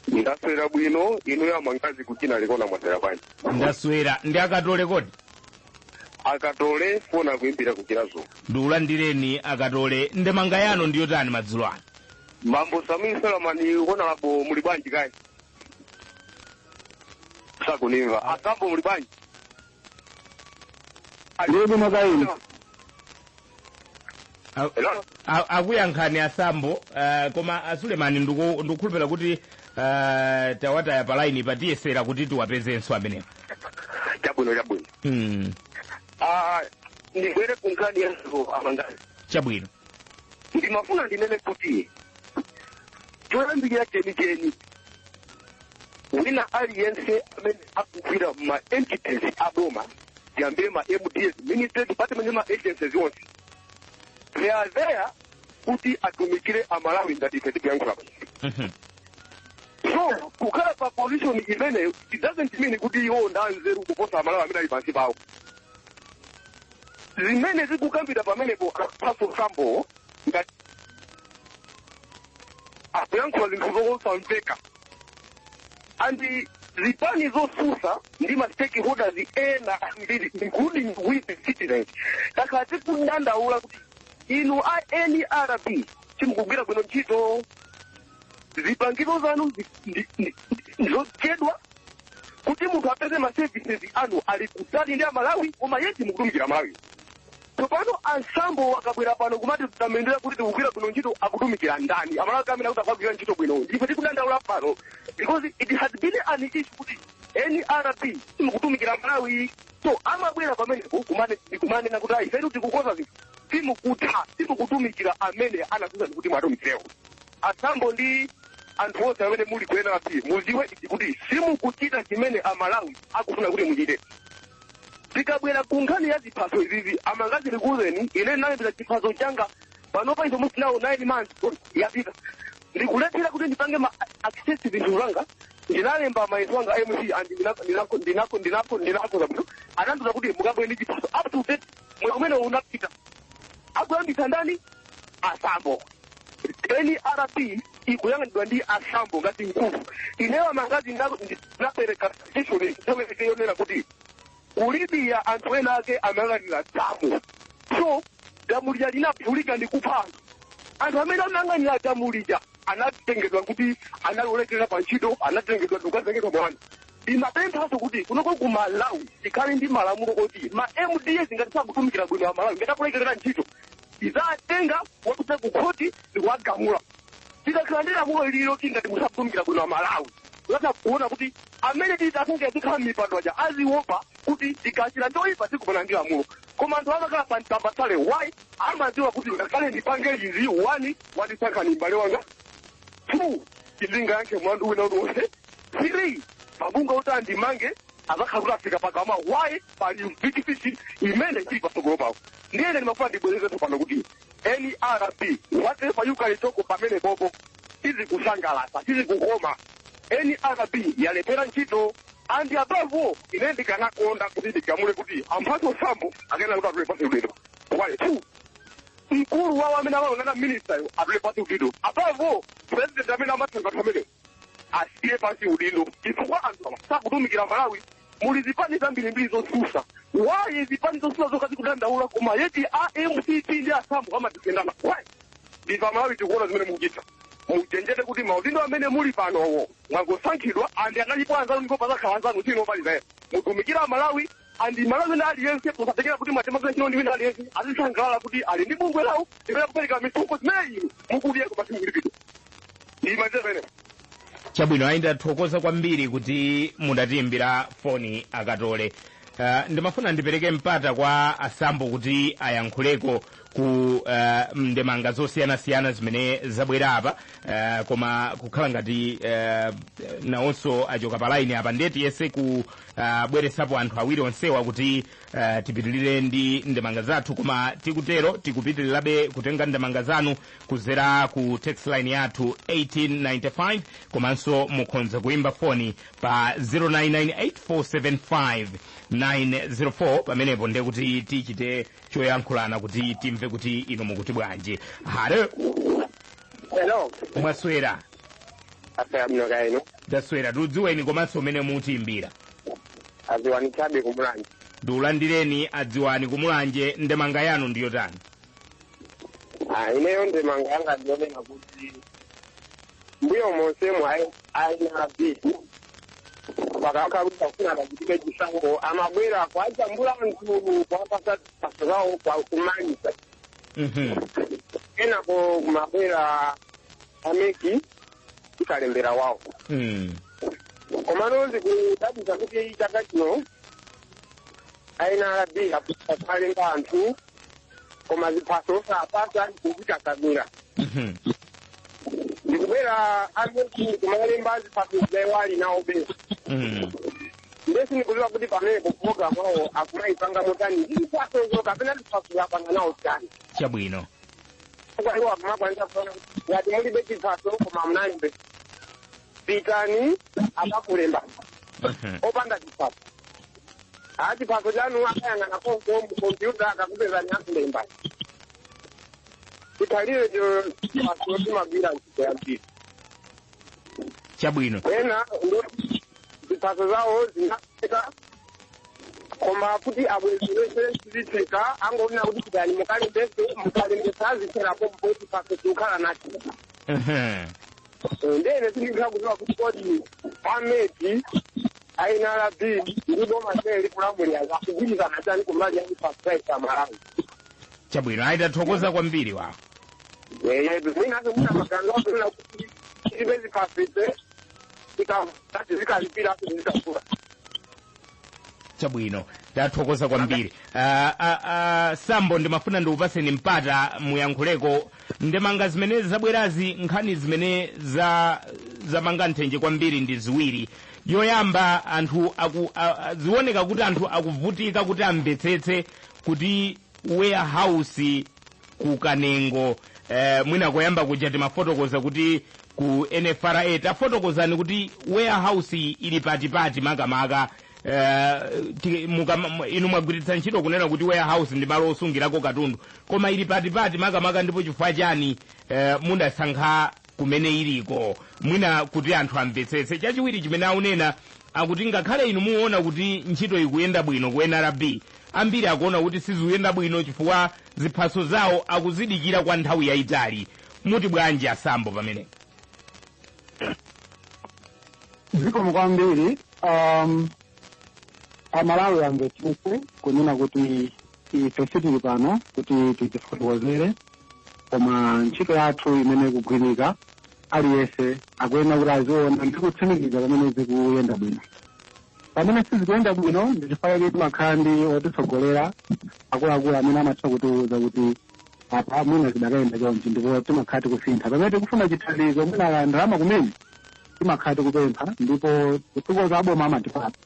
Ndaswera bwino, inu ya Mangazi kuchina likona, mwaswera bwanji? Ndaswera. Ndi Akatole kodi? Akatole, fona kuimbira kuchirazo. Ndikulandireni, Akatole. Ndemanga yanu ndiyotani madzulo ano? Mambo Samir Salamani, honorable, muli bwanji kai? Sakunimva. Asambo, muli bwanji? Ndili bwino kaini. Hello? Akuyankhani Asambo, koma Asulemani ndikukhulupirira kuti tawataya pa line, patiyesera kuti tiwapezenso amenewa. Chabwino, chabwino. Ah, ndibwere ku nkhani yazo, Amangazi. Chabwino. Ndimafuna ndinene kuti choyambirira chenicheni, wina aliyense amene akugwira ma entities aboma, tiyambire ma MDs, ministry, department, ma agencies onse, they are there kuti atumikire Amalawi ngati ife tikuyankhula. So kukhala pa position imeneyo, it doesn't mean kuti iwo ndanzeru kuposa Amalawi amene ali pansi pawo. Zimene zikukambira pamenepo apaso Sambo, ngati akuyankhula zinthu zosamveka, and zipani zosusa ndi ma stakeholders ena ambiri, including with the citizens, takhala tikudandaula kuti inu a NRB simukugwira bwino ntchito, zipangizo zanu ndizochedwa, kuti munthu apeze ma services anu ali kutali ndi Amalawi, koma yeti mukutumikira Malawi. Tsopano Ansambo akabwera pano kumati tamendera kuti tikugwira bwino ntchito, akutumikira ndani? Amalawi kamene kuti akugwira ntchito bwino, ndipo tikudandaula pano because it has been an issue kuti NRB simukutumikira Malawi. So amabwera pamenepo kumanena kuti ayi, ifetu tikukoza zinthu, simukutha, simukutumikira amene anakuza kuti mwatumikirewo. Asambo ndi anthu onse amene muli ku NRB, muziwe ichi kuti simukuchita chimene Amalawi akufuna kuti muchite. Tikabwera ku nkhani ya ziphaso izizi, Amangazi, ndikuwuzeni, ine ndinalembera chiphaso changa panopa izo musinawo 9 months yapita, ndikulephera kuti ndipange ma access zinthu zanga. Ndinalemba mayeso anga MC and ndinakoza bwino, anandiuza kuti mukabwere ndi chiphaso. Up to date mwezi umene unapita. Akuyambitsa ndani? Asambo. NRB ikuyang'anidwa ndi Asambo ngati mkulu. Ineyo, Amangazi, ndinapereka suggestion nthawi yonena kuti ku Libya anthu ena ake amayang'anira damu. So damu lija linaphulika ndi kupha anthu. Anthu amene amayang'anira damu lija anatengedwa kuti analolekerera pa ntchito, anatengedwa ndikukazengedwa mlandu. Ndimapemphanso kuti kunoko ku Malawi tikhale ndi malamulo oti ma MDs ngati sakutumikira bwino Amalawi, ngati akulekerera ntchito, tizatenga wapita ku khoti ndikuwagamula. Tikakhala ndi lamulo ililo, tingati musakutumikira bwino Amalawi, kuyatha kuona kuti amene titasunge tikhala m'mipando aja aziopa kuti tikachita choyipa tikumana ndi lamulo. Koma anthu amakhala pa mtambasale. Why? Amadziwa kuti ngakhale ndipange izi, one, wandisankhani m'bale wanga; two, ndingayankhe mlandu wina uliwonse; three, mabunga kuti andimange azakhala kuti afika pakamwa. Why? Pali big imene ili patsogolo pawo. Ndiyene ndimafuna ndibwerezenso pano kuti NRB, whatever you can talk pamene popo, sizikusangalatsa, sizikukoma. NRB yalephera ntchito. And above all, ine ndikanakonda kuti ndigamule kuti amphatso Sambo akena kuti atule pansi udindo. One, two, mkulu wawo amene amalongana minister atule pansi udindo. Above all, president amene amatenga anthu amene asiye pansi udindo, chifukwa anthu awa sakutumikira Malawi. Muli zipani zambirimbiri zosusa. Why zipani zosusa zokha zikudandaula, koma yeti a MCP ndi Asambo amadifendana? Why? Ndiva Malawi tikuona zimene mukuchita. Muchenjere kuti maudindo amene muli panowo mwangosankhidwa, and analipo anzanu ndipo pazakhala anzanu. Sino palizaye mutumikira Malawi, and Malawi na aliyense, posatekera kuti mwatemaza ntchito ndi wina aliyense, azisangalala kuti ali ndi bungwe lawo limene akupereka misonkho zimene inu mukudya koma simukulipidwa. Ndimalize pamenepo. Chabwino, ayi, ndathokoza kwambiri kuti mudatiyimbira foni, Akatole. Ndimafuna ndipereke mpata kwa Asambo kuti ayankhuleko. Ku ndemanga zosiyanasiyana zimene zabwera apa, koma kukhala ngati nawonso achoka pa line apa, ndiye tiyese ku bweresapo anthu awiri onsewa kuti tipitirire ndi ndemanga zathu. Koma tikutero, tikupitirirabe kutenga ndemanga zanu kuzera ku text line yathu 1895, komanso mukhoza kuimba foni pa 0998475904. Pamenepo ndiye kuti tichite choyankhulana kuti timve kuti inu mukuti bwanji. Hello. Hello. Mwaswera? Aswera bwino, kaya inu? Ndaswera. Tiudziweni komanso umene mutiimbira. Adziwani Chabe, kuMulanje. Ndiulandireni, Adziwani kuMulanje. Ndemanga yanu ndiyotani? Ah, ineyo ndemanga yanga ndionena kuti mbuyo monsemu a NRB pakakha kuti pafuna pachitike chisankho, amabwera kwajambula anthu, kwapasa ziphaso zawo, kwa kumaliza. Kenako kumabwera a MEC, ikalembera wawo. Komano zikudabwitsa kuti chaka chino a NRB akukalemba anthu, koma ziphaso osapasa, kuzikakamira. Ndikubwera a MEC kumalemba ziphaso zaiwali nawo besa. Ndesi ndikuziwa kuti pamenepo program awo akumayipanga motani ndi ziphasozo, kapena ziphaso zapanga nawo chani? Kwa iwo akumakwanisa kuona ngati mulibe chiphaso koma munalembe, pitani akakulemba opanda chiphaso. A chiphaso chanu akayang'ana konko mu kompyuta, akakupezani, akulemba. Chikhalire cho chiphaso chimagwira ntchito yambiri. Ena ndo ziphaso zawo zinafika, koma kuti abwezerese zitheka, angonena kuti pitani mukalembese, mukalembesa zitherapo mpo chiphaso chikukhala nacho. Ndene sindikhala kuziwa kuti kodi a MEC, a NRB ndi boma limene likulamulira zakugwirizana chani kumbali ya ziphaso Malawi? Chabwino, ayi, tathokoza kwambiri wa. Mwinaso muna maganizo akunena kuti tilibe ziphaso, tikalipira zikakula. Chabwino, tathokoza kwambiri. Sambo, ndimafuna ndiupaseni mpata muyankhuleko ndemanga zimene zabwerazi. Nkhani zimene zamanga nthenje kwambiri ndi ziwiri. Yoyamba, anthu zioneka kuti anthu akuvutika kuti amvetsetse kuti warehouse ku Kanengo, mwina koyamba kuja timafotokoza kuti ku NFRA. Tafotokozani kuti warehouse ili patipati makamaka. Inu mwagwiritsa ntchito kunena kuti warehouse ndi malo osungirako katundu, koma ili patipati makamaka, ndipo chifukwa chani mudasankha kumene iliko, mwina kuti anthu amvetsetse? Chachiwiri chimene aunena, akuti ngakhale inu muona kuti ntchito ikuyenda bwino ku NRB, ambiri akuona kuti sizikuyenda bwino chifukwa ziphaso zawo akuzidikira kwa nthawi yayitali. Muti bwanji, Asambo, pamene? Zikomo kwambiri. Amalawi amvetsetse kunena kuti ife sitili pano kuti tizifotokozere, koma ntchito yathu imene ikugwirika, aliyense akuyenera kuti aziona ndi kutsimikiza pamene zikuyenda bwino. Pamene sizikuyenda bwino, ndi chifukwa chake timakhala ndi otitsogolera akuluakulu amene amatha kutiwuza kuti apa mwina zidakayenda chonchi, ndipo timakhala tikusintha. Pamene tikufuna chithandizo, mwina ndalama kumene, timakhala tikupempha, ndipo zitukuko za boma amatipatsa.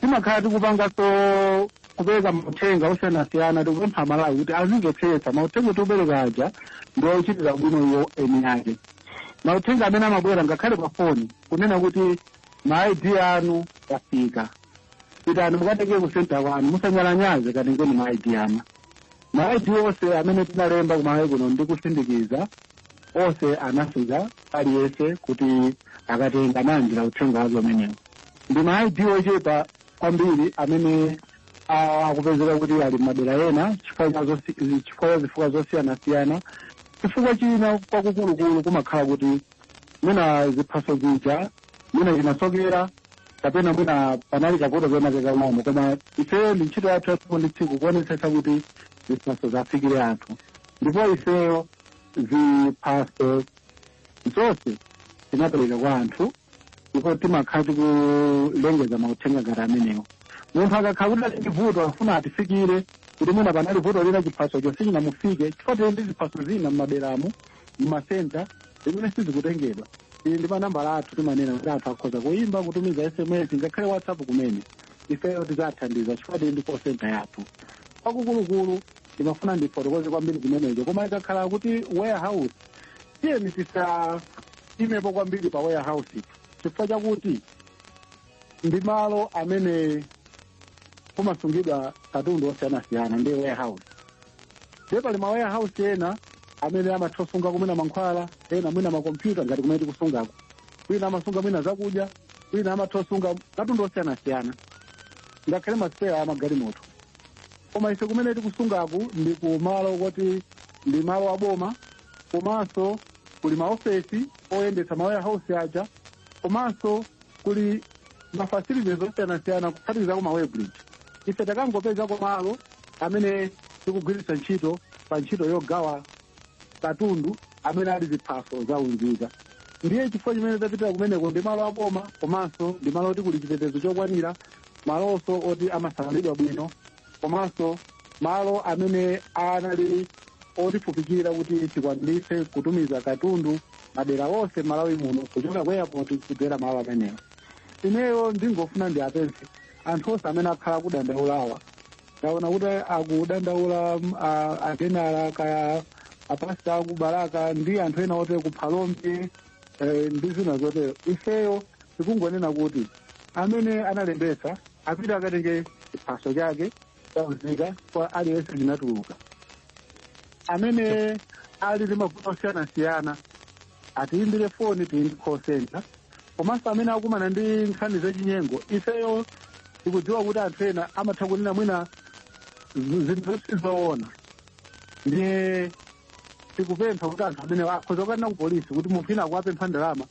Timakhala tikupanganso kupereka mauthenga osiyanasiyana. Tikupempha Amalawi kuti azimvetsetsa mauthenga tikupereka aja ndi ochitira bwino iwo eni ake. Mauthenga amene amabwera ngakhale pa foni kunena kuti ma ID anu afika, pitani mukatenge ku center kwanu, musanyalanyaze, katengeni ma ID anu. Ma ID onse amene tinalemba kumalawi kuno ndi kusindikiza, onse anafika, aliyense kuti akatenga, analandira uthenga wake umenewo. Ndi ma ID ochepa kwambiri amene akupezeka kuti ali madera ena chifukwa cha zifukwa zosiyanasiyana. Chifukwa china kwakukulukulu kumakhala kuti mwina ziphaso zija mwina chimasokera, kapena mwina panali kavuto kena kakang'ono. Koma ifeyo ndi ntchito yathu ya tsiku ndi tsiku kuonetsetsa kuti ziphaso zafikire anthu, ndipo ifeyo ziphaso zonse tinapereka kwa anthu, ndipo timakhala tikulengeza mauthenga ngati amenewo. Munthu akakhala kuti ali ndi vuto, afuna atifikire. Kuti mwina panali vuto lina, chiphaso sichinamufike, chifukwa tili ndi ziphaso zina m'maderamo, m'masenta, zimene sizikutengedwa. Ili ndi manambala athu, timanena kuti anthu akhoza kuyimba, kutumiza SMS, ngakhale WhatsApp kumene, ifeyo tidzathandiza chifukwa tili ndi call center yathu. Kwakukulukulu ndimafuna ndifotokoze kwambiri zimenezo. Koma ikakhala kuti warehouse, tiyeni tisaimepo kwambiri pa warehouse, chifukwa chakuti ndi malo amene kumasungidwa katundu osiyanasiyana, ndi warehouse. Ndiye pali ma warehouse ena amene amatha kusunga kumwina mankhwala, ena mwina makompyuta ngati kumene tikusungako, kwina amasunga mwina zakudya, kwina amatha kusunga katundu osiyanasiyana, ngakhale masipeya amagalimoto. Koma ife kumene tikusungaku ndi ku malo kuti ndi malo aboma, komanso kuli maofesi oyendetsa ma warehouse aja, komanso kuli ma facilities osiyanasiyana, kuphatikizako ma weighbridge. Ife takangopezako malo amene tikugwiritsa ntchito pa ntchito yogawa katundu amene ali ziphaso zaunzika. Ndiye chifukwa chimene tapitira kumeneko, ndi malo aboma, komanso ndi malo oti kuli chitetezo chokwanira, malonso oti amasamalidwa bwino, komanso malo amene anali otifupikira kuti tikwaniritse kutumiza katundu madera onse Malawi muno kuchoka ku airport kudzera malo amenewo. Ineyo ndingofuna ndiapemphe anthu onse amene akhala akudandaulawa. Ndaona kuti akudandaula ajenala kaya apasita aku Balaka ndi anthu ena ote ku Phalombe, ndi zina zotero. Ifeyo tikungonena kuti amene analembetsa apite akatenge chiphaso chake chaunzika, kwa aliyense chinatuluka. Amene ali ndi mavuto osiyanasiyana atiyimbire foni, tili ndi call center. Komanso amene akumana ndi nkhani zachinyengo, ifeyo tikudziwa kuti anthu ena amatha kunena mwina zinthu zosizoona. Ndiye tikupempha kuti anthu amene akhoza kukanena ku polisi kuti munthu ina akuwapempha ndalama.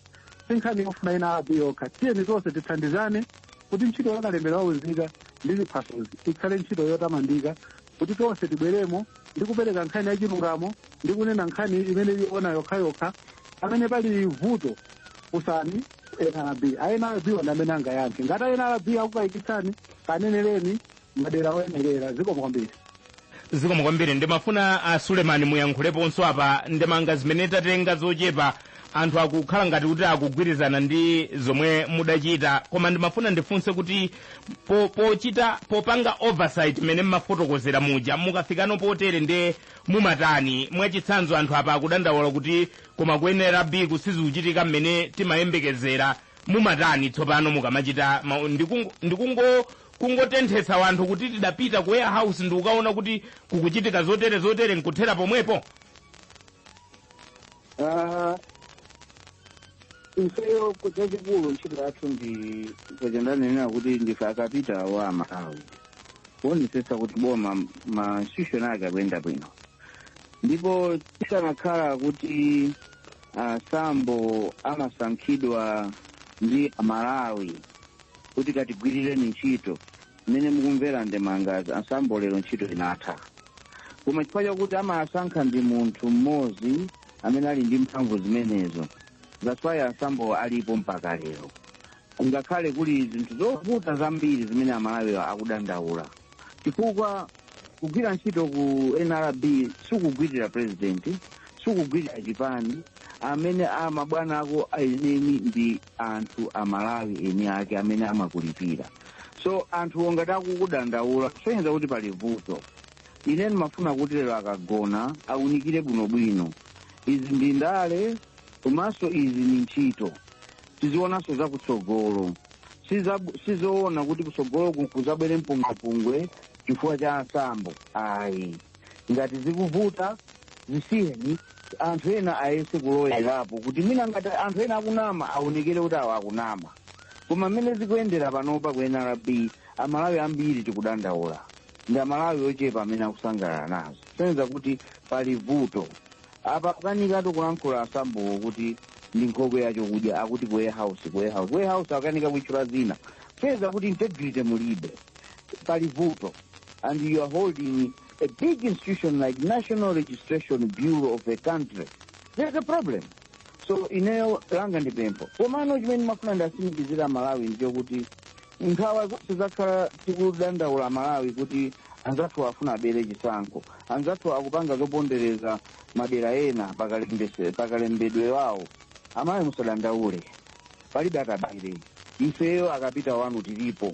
Si nkhani yofuna ina abe yokha. Tiyeni tonse tithandizane kuti ntchito yakalembera waunzika ndi ziphasozi ikhale ntchito yotamandika, kuti tonse tibweremo ndi kupereka nkhani ya chilungamo ndi kunena nkhani imene iona yokhayokha. Amene pali vuto, funsani NRB. A NRB wanda amene angayankhe. Ngati a NRB akukayikitsani, kanenereni madera oyenerera. Zikomo kwambiri. Zikomo kwambiri. Ndimafuna a Sulemani muyankhuleponso apa. Ndemanga zimene tatenga zochepa, anthu akukhala ngati kuti akugwirizana ndi zomwe mudachita, koma ndimafuna ndifunse kuti pochita, popanga oversight mmene mmafotokozera muja, mukafikano potere nde mumatani? Mwachitsanzo, anthu apa akudandaula kuti koma ku NRB kusizikuchitika mmene timayembekezera. Mumatani tsopano mukamachita ndikungo kungotenthetsa wanthu kuti tidapita ku warehouse ndi ukaona kuti kukuchitika zotere zotere, nkuthera pomwepo? Ifeyo chachikulu ntchito yathu ndi pachandanenera kuti ndife akapita wa Malawi, kuonetsetsa kuti boma, ma institution ake akuyenda bwino. Ndipo tikanakhala kuti Sambo amasankhidwa ndi Amalawi kuti katigwirireni ntchito, mmene mukumvera ndemangazi, aSambo lero ntchito inatha. Koma chifukwa chakuti amasankha ndi munthu mmodzi amene ali ndi mphamvu zimenezo, that's why aSambo alipo mpaka lero, ngakhale kuli zinthu zovuta zambiri zimene Amalawi akudandaula. Chifukwa kugwira ntchito ku NRB sikugwirira president, sikugwirira chipani. Amene amabwana ako enieni ndi anthu Amalawi eni ake amene amakulipira. So anthu ngati akukudandaula, kusonyeza kuti pali vuto. Ine ndimafuna kuti lero akagona awunikire bwinobwino. Izi ndi ndale, komanso izi ni ntchito. Tizionanso zakutsogolo. Sizoona kuti kutsogolo kuzabwere mpungwepungwe chifukwa cha aSambo, ayi. Ngati zikuvuta, zisiyeni, anthu ena ayese kulowerapo, kuti mwina ngati anthu ena akunama, aonekere kuti awo akunama. Koma mmene zikuyendera panopa ku NRB, Amalawi ambiri tikudandaula, ndi Amalawi ochepa amene akusangalala nazo, kusonyeza kuti pali vuto apa. Akukanikatu kulankhula aSambowo kuti ndi nkhokwe yachokudya, akuti ku warehouse, ku warehouse, warehouse, akukanika kuitchula zina, kusonyeza kuti integrity mulibe, pali vuto. And you are holding a big institution like National Registration Bureau of a country, there's a problem. So ineyo langa ndi pempho. Komano chimene ndimafuna ndasimikizira Malawi ndichokuti nkhawa zonse zakhala tikudandaula Malawi kuti Anzathu afuna abere chisankho, anzathu akupanga zopondereza madera ena pakalembedwe wawo. Amayi, musadandaule, palibe akabere. Ifeyo akapita wanu tilipo,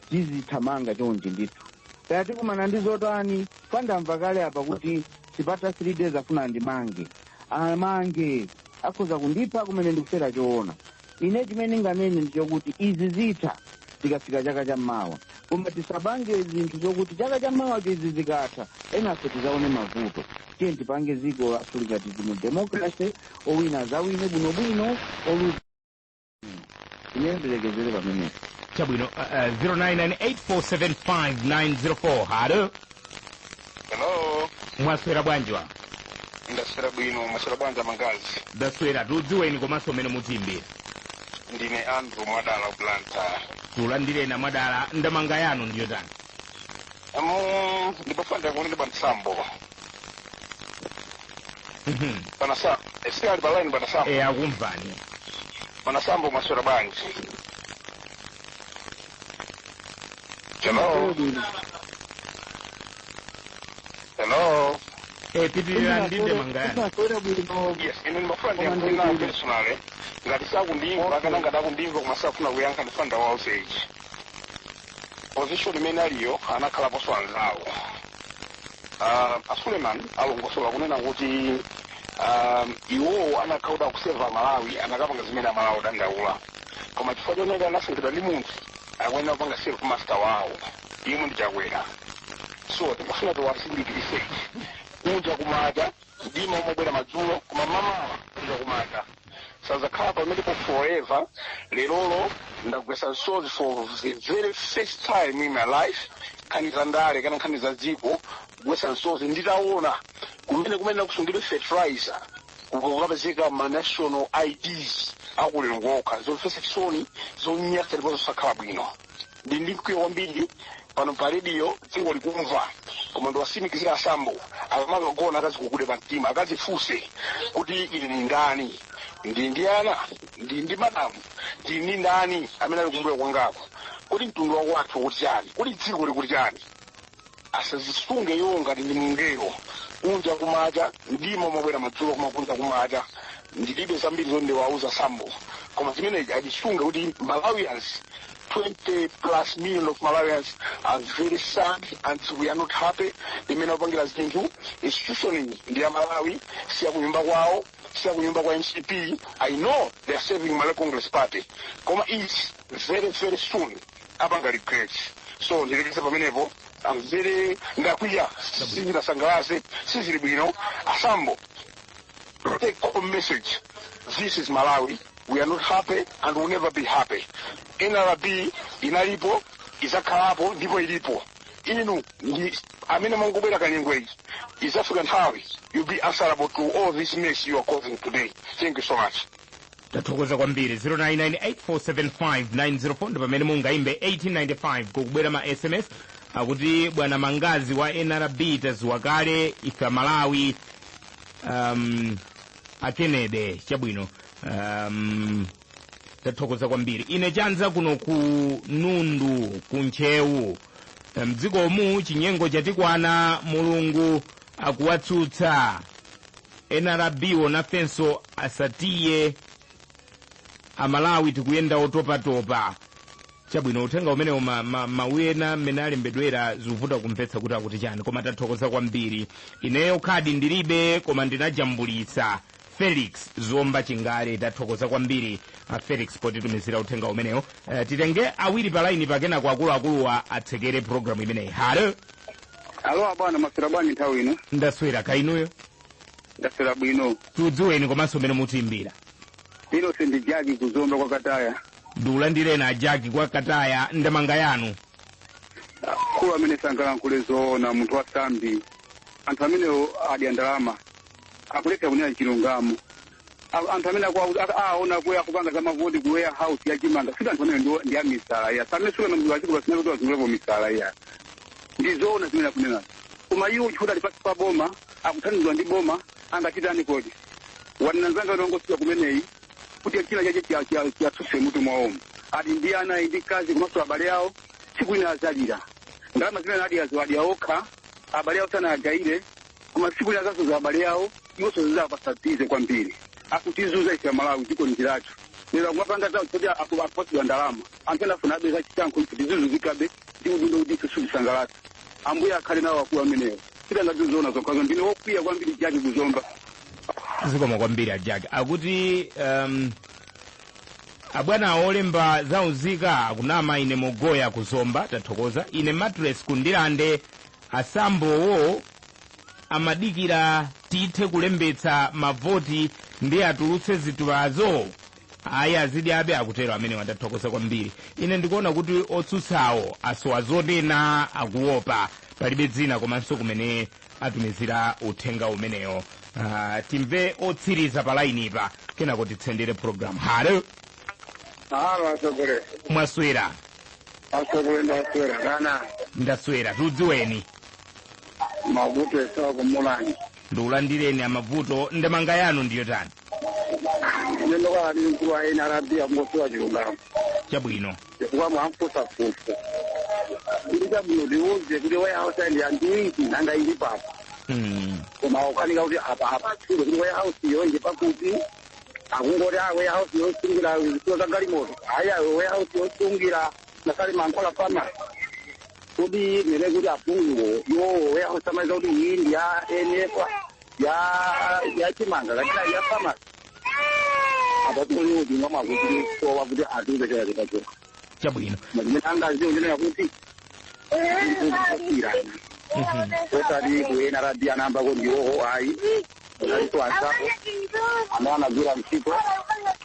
tizithamanga chonchi ndithu. Kaya tikumana ndi zotani, pandamva kale apa kuti sipata 3 days afuna ndimange, amange, akhoza kundipha kumene ndikufera choona. Ine chimene nganene ndichokuti izi zitha tikafika chaka chammawa, koma tisapange zinthu zokuti chaka chammawacho izi zikatha enafe tizaone mavuto. Tiye tipange dziko lathu likati mu democracy, owina azawine bwinobwino, oluza. Ine ndilekezere pamenepo. Chabwino. 0998475904. Halo. Hello. Mwaswera bwanjiwa? Ndaswera bwino, mwaswera bwanji Mangazi? Ndaswera. Tudziweni komanso umene mutimbira. Ndine Andrew Mwadala, Blantyre. Tulandirena Mwadala, ndamanga yanu ndiyo tani? Ndipafuna kunene pa Msambo. Pana sa, si ali pa line pana Sambo? E, akumvani. Pana Sambo, mwaswera bwanji? Hello. Hello. E, pitirira ndi ndemanga yanu. Ndaswera bwino. Yes, ine ndimafuna ndiyankhule nawo personally. Ngati sakundimva kana ngati akundimva koma safuna kuyankha, ndifuna ndawauze ichi. Position imene aliyo anakhalaponso anzawo. A Suleiman alongosola kunena kuti iwowo anakhala akuseva Malawi, anakapanga zimene Amalawi adandaula, koma chifukwa choneka anasankhidwa ndi munthu, akuyenera kupanga serve master wawo imwe ndi Chakwera. So timafuna tiwasindikirise, kunja kumacha mdima umabwera madzulo, koma mamawa kunja kumacha. Sazakhala pamenepo forever. Lerolo ndagwesa msozi for the very first time in my life, nkhani za ndale kana nkhani za dziko, kugwesa msozi nditaona kumene kusungidwe fertilizer kukapezeka ma national IDs akulilongokha. Zomvetsa chisoni, zonyasa ndipo zosakhala bwino. Ndi mkwiyo kwambiri pano pa rediyo, dziko likumva. Koma ndiwasimikizira Asambo, akamakagona akazikukude pa mtima, akazifunse kuti ine ni ndani, ndi ana, ndi madamu, ndi ndani amene ali kumbuyo kwangako, kuti mtundu wako wathu kuti chani, kuti dziko likuti chani. Asazisunge iwo ngati ndi mungelo. Kunja kumacha mdima umabwera madzulo, koma kunja kumacha. Ndilibe zambiri zoti ndiwauza Sambo, koma zimeneji achisunge kuti Malawians, 20 plus million of Malawians are very sad and we are not happy imene apangira zinthu. Institution ndi ya Malawi, siya kunyumba kwawo, siya kunyumba kwa MCP. I know they are serving Malawi Congress Party, koma is very very soon apanga regret. So ndilekeze pamenepo. I'm very ndakwiya, sizinasangalase, sizili bwino. Asambo, take home message: this is Malawi. We are not happy and will never be happy. NRB inalipo, izakhalapo ndipo ilipo. Inu ndi amene mangobwera kanyengo iyi, izafika nthawi you'll be answerable to all this mess you are causing today. Thank you so much. Tathokoza kwambiri. 0998475904 ndi pamene mungaimbe. 1895 kukubwera ma SMS akuti, "Bwana Mangazi wa NRB, taziwa kale ife Malawi." Akenede, chabwino. Tathokoza kwambiri. Ine Chanza kuno ku Nundu ku Ntchewu. Mdzikomu chinyengo chatikwana, Mulungu akuwatsutsa NRB wo, nafenso asatiye Amalawi, tikuyenda otopatopa. Chabwino, uthenga umenewo mawu ena mmene alembedwera zikuvuta kumvetsa kuti akuti chani, koma tathokoza kwambiri. Ineyo khadi ndilibe koma ndinajambulitsa. Felix Zomba Chingale, tathokoza kwambiri Felix potitumizira uthenga umenewo. Titenge awiri pa laini pakenako akuluakuluwa atsekere programu imeneyi. Halo. Alo abwana, maswera bwanji nthawi ino? Ndaswera, kainuyo? Ndaswera bwino. Tudziweni komanso mmene mutiimbira. Innocent Jaki, kuzomba kwa Kataya. Ndiulandirena Ajaki kwa Kataya, ndemanga yanu. Khulu amene sangalankhule zoona munthu wa sambi, anthu amenewo adya ndalama, akuleka kunena chilungamo. Anthu amene aona kuya akupanga za mavoti ku warehouse ya chimanga siti, anthu amene ndi amisala iya samene suka achiko pasina kuti wazungulepo misala iya. Ndi zoona zimene akunenazo, koma iwo chifukwa ali pasi pa boma, akuthandizidwa ndi boma, angachitani kodi? Wananzanga nongosika kumeneyi kuti china chache chiyatsutse mutu mwawomo, ati ndi ana ndi kazi komanso abale awo, tsiku ina azalira. Ndalama zimene adyazo adya okha, abale awo sanagayire, koma tsiku lina zasoza abale awo, iwonso zizapasatize kwambiri. Akutizuza ife Amalawi, dziko ndilathu. Lero akumapanga zawo choti akupasidwa ndalama. Anthu ena afuna abe zachisankho, ife tizizuzikabe ndi udindo kuti ife sitisangalatsa. Ambuye akhale nawo akulu amenewo. Sitangazizoona zokhazo, ndine wokwiya kwambiri, Jaki kuzomba. Zikomo kwambiri ajaki. Akuti abwana olemba zaunzika akunama. Ine Mogoya kuzomba, tathokoza. Ine Matres kundilande. Asambowo amadikira tithe kulembetsa mavoti ndi atulutse zitupazo? Ayi, azidi abe, akutero amene watathokoza kwambiri. Ine ndikuona kuti otsutsawo asowa zonena, akuopa. Palibe dzina komanso kumene atumizira uthenga umenewo. Timve otsiriza pa lainipa, kenako titsendere program. Halo. Halo, asogole. Mwaswera? Asogole, ndaswera kana. Ndaswera, tudziweni. Mavuto esawa kumulani. Ndikulandireni amavuto, ndemanga yanu ndiyo tani? Ine ndokhala ndili mkulu wa NRB, akungosowa chilungamo. Chabwino. Chifukwa mwamfusafusa kuti chabwino tiuze kuti warehouse ndi anthu nanga ili papa, koma ukanika kuti apa apatsire kuti warehouse iyo ili pakuti. Akungoti a warehouse yosungira zitulo za galimoto, aya warehouse yosungira ngakhale mankhwala pharmacy. Kuti nene kuti aphunguwo iwowo warehouse amaiza kuti iyi ndi ya NF ya chimanga kapena ya pharmacy? Apa tikuti kuti ngamakuti sowa kuti atiuze chera chikachoka. Chabwino. Mazimene angaziwo ndinena kuti kusiyana, osati ku NRB anambako ndiwowo ayi, osatiso anzapo amene anagwira ntchito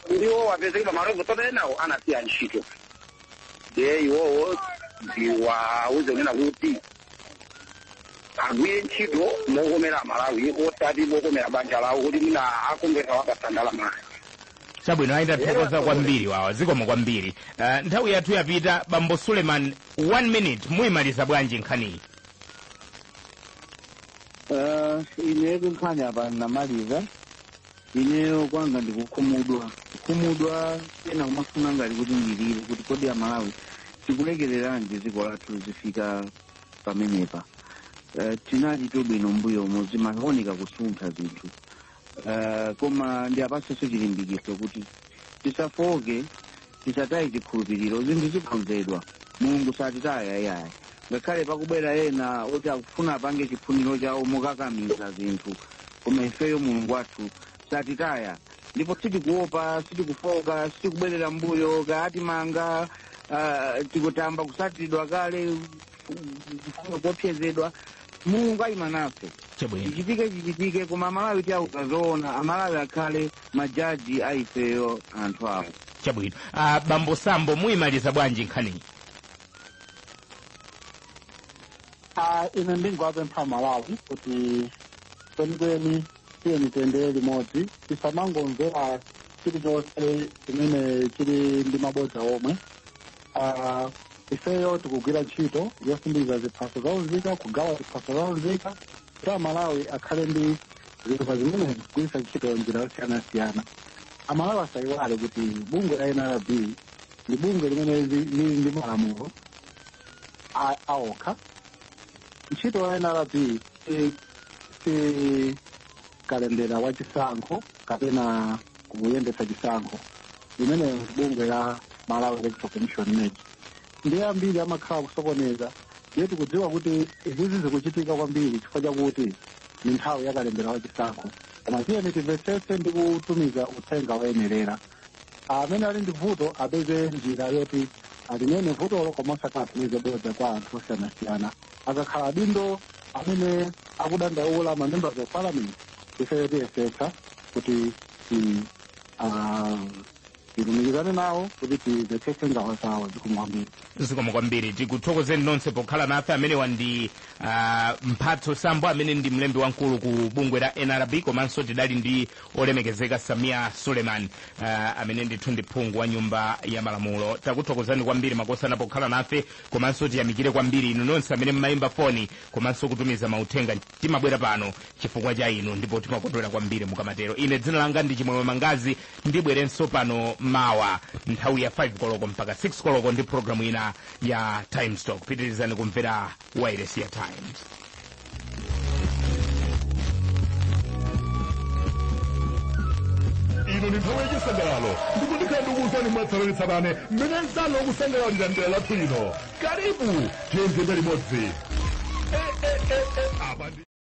ndiwo apezeke pamalopo. Tsono enawo anasiya ntchito, ndiye iwowo ndiwauze kunena kuti agwire ntchito mokomera Malawi, osati mokomera banja lawo, kuti mwina akongwesa wapasa ndalama. Chabwino, ayi, ndathokoza kwambiri wawa, zikomo kwambiri. Nthawi yathu yapita. Bambo Suleiman, one minute, muyimaliza bwanji nkhaniyi? Ineyo nkhani apa namaliza. Ineyo kwanga ndikukhumudwa, kukhumudwa pena kumafuna ngati kuti ndilire, kuti kodi Amalawi tikulekereranji dziko lathu lizifika pamenepa? Tinali tobwino mbuyomo, zimaoneka kusuntha zinthu, koma ndi apasenso chilimbikitso kuti tisafoke, tisataye chikhulupiriro. Zinthu zikonzedwa, Mulungu satitaya iyayi, ngakhale pakubwera ena oti akufuna apange chifuniro chawo mokakamiza zinthu, koma ifeyo Mulungu wathu satitaya, ndipo sitikuopa, sitikufoka, sitikubwerera mbuyo. Kaatimanga, tikutamba kusatidwa kale, kufuna kuopsezedwa, Mulungu ayima nafe. Chichitike chichitike, koma Amalawi tiauza zoona. Amalawi akhale majaji a ifeyo anthu awo. Chabwino. Bambo Sambo, muyimaliza bwanji nkhaniyi? Ine ndingowapempha Malawi kuti kwenikweni tiyeni tiyendere limodzi, tisamangomvera chilichonse chimene chili ndi mabodza omwe. Ifeyo tikugwira ntchito yosindikiza ziphaso zaunzika, kugawa ziphaso zaunzika kuti Amalawi akhale ndi zitupa zimene zikugwiritsa ntchito njira yosiyanasiyana. Amalawi asayiwale kuti bungwe la NRB ndi bungwe limene lili ndi malamulo aokha. Ntchito ya NRB si kalembera wa chisankho kapena kuyendetsa chisankho, limene bungwe la Malawi Electoral Commission, MEC. Ndiye ambiri amakhala kusokoneza. Ndiye tikudziwa kuti izizi zikuchitika kwambiri chifukwa chakuti ni nthawi ya kalembera wa chisankho, koma tiyeni timvetsetse ndi kutumiza uthenga woyenerera. Amene ali ndi vuto apeze njira yoti alinene vutolo, koma osakatumize bodza kwa anthu osiyanasiyana. Akakhala adindo amene akudandaula, ma members of parliament, ifeyo tiyesetsa kuti tilumikizane nawo kuti timvetsetse nkhawa zawo. Zikomo kwambiri. Zikomo kwambiri, tikuthokozeni nonse pokhala nafe. Amenewa ndi Mphatso Sambo, amene ndi mlembi wamkulu ku bungwe la NRB, komanso tidali ndi olemekezeka Samia Suleiman, amene ndithu ndi phungu wa nyumba ya malamulo. Takuthokozani kwambiri makosana pokhala nafe, komanso tiyamikire kwambiri inu nonse amene mmayimba foni komanso kutumiza mauthenga. Timabwera pano chifukwa cha inu, ndipo timakondwera kwambiri mukamatero. Ine dzina langa ndi Chimwemwe Mangazi, ndibwerenso pano. Mawa nthawi ya 5 koloko mpaka 6 koloko ndi programu ina ya Times Talk. Pitirizani kumvera wailesi ya Times. Ino ndi nthawi yachisangalalo, ndipo ndikhala ndikuwuzani mwatsatanetsatane mmene anzanu akusangalalira mdera lathu lino. Karibu, tiyendere limodzi. Eh, eh, eh, eh, apa ndi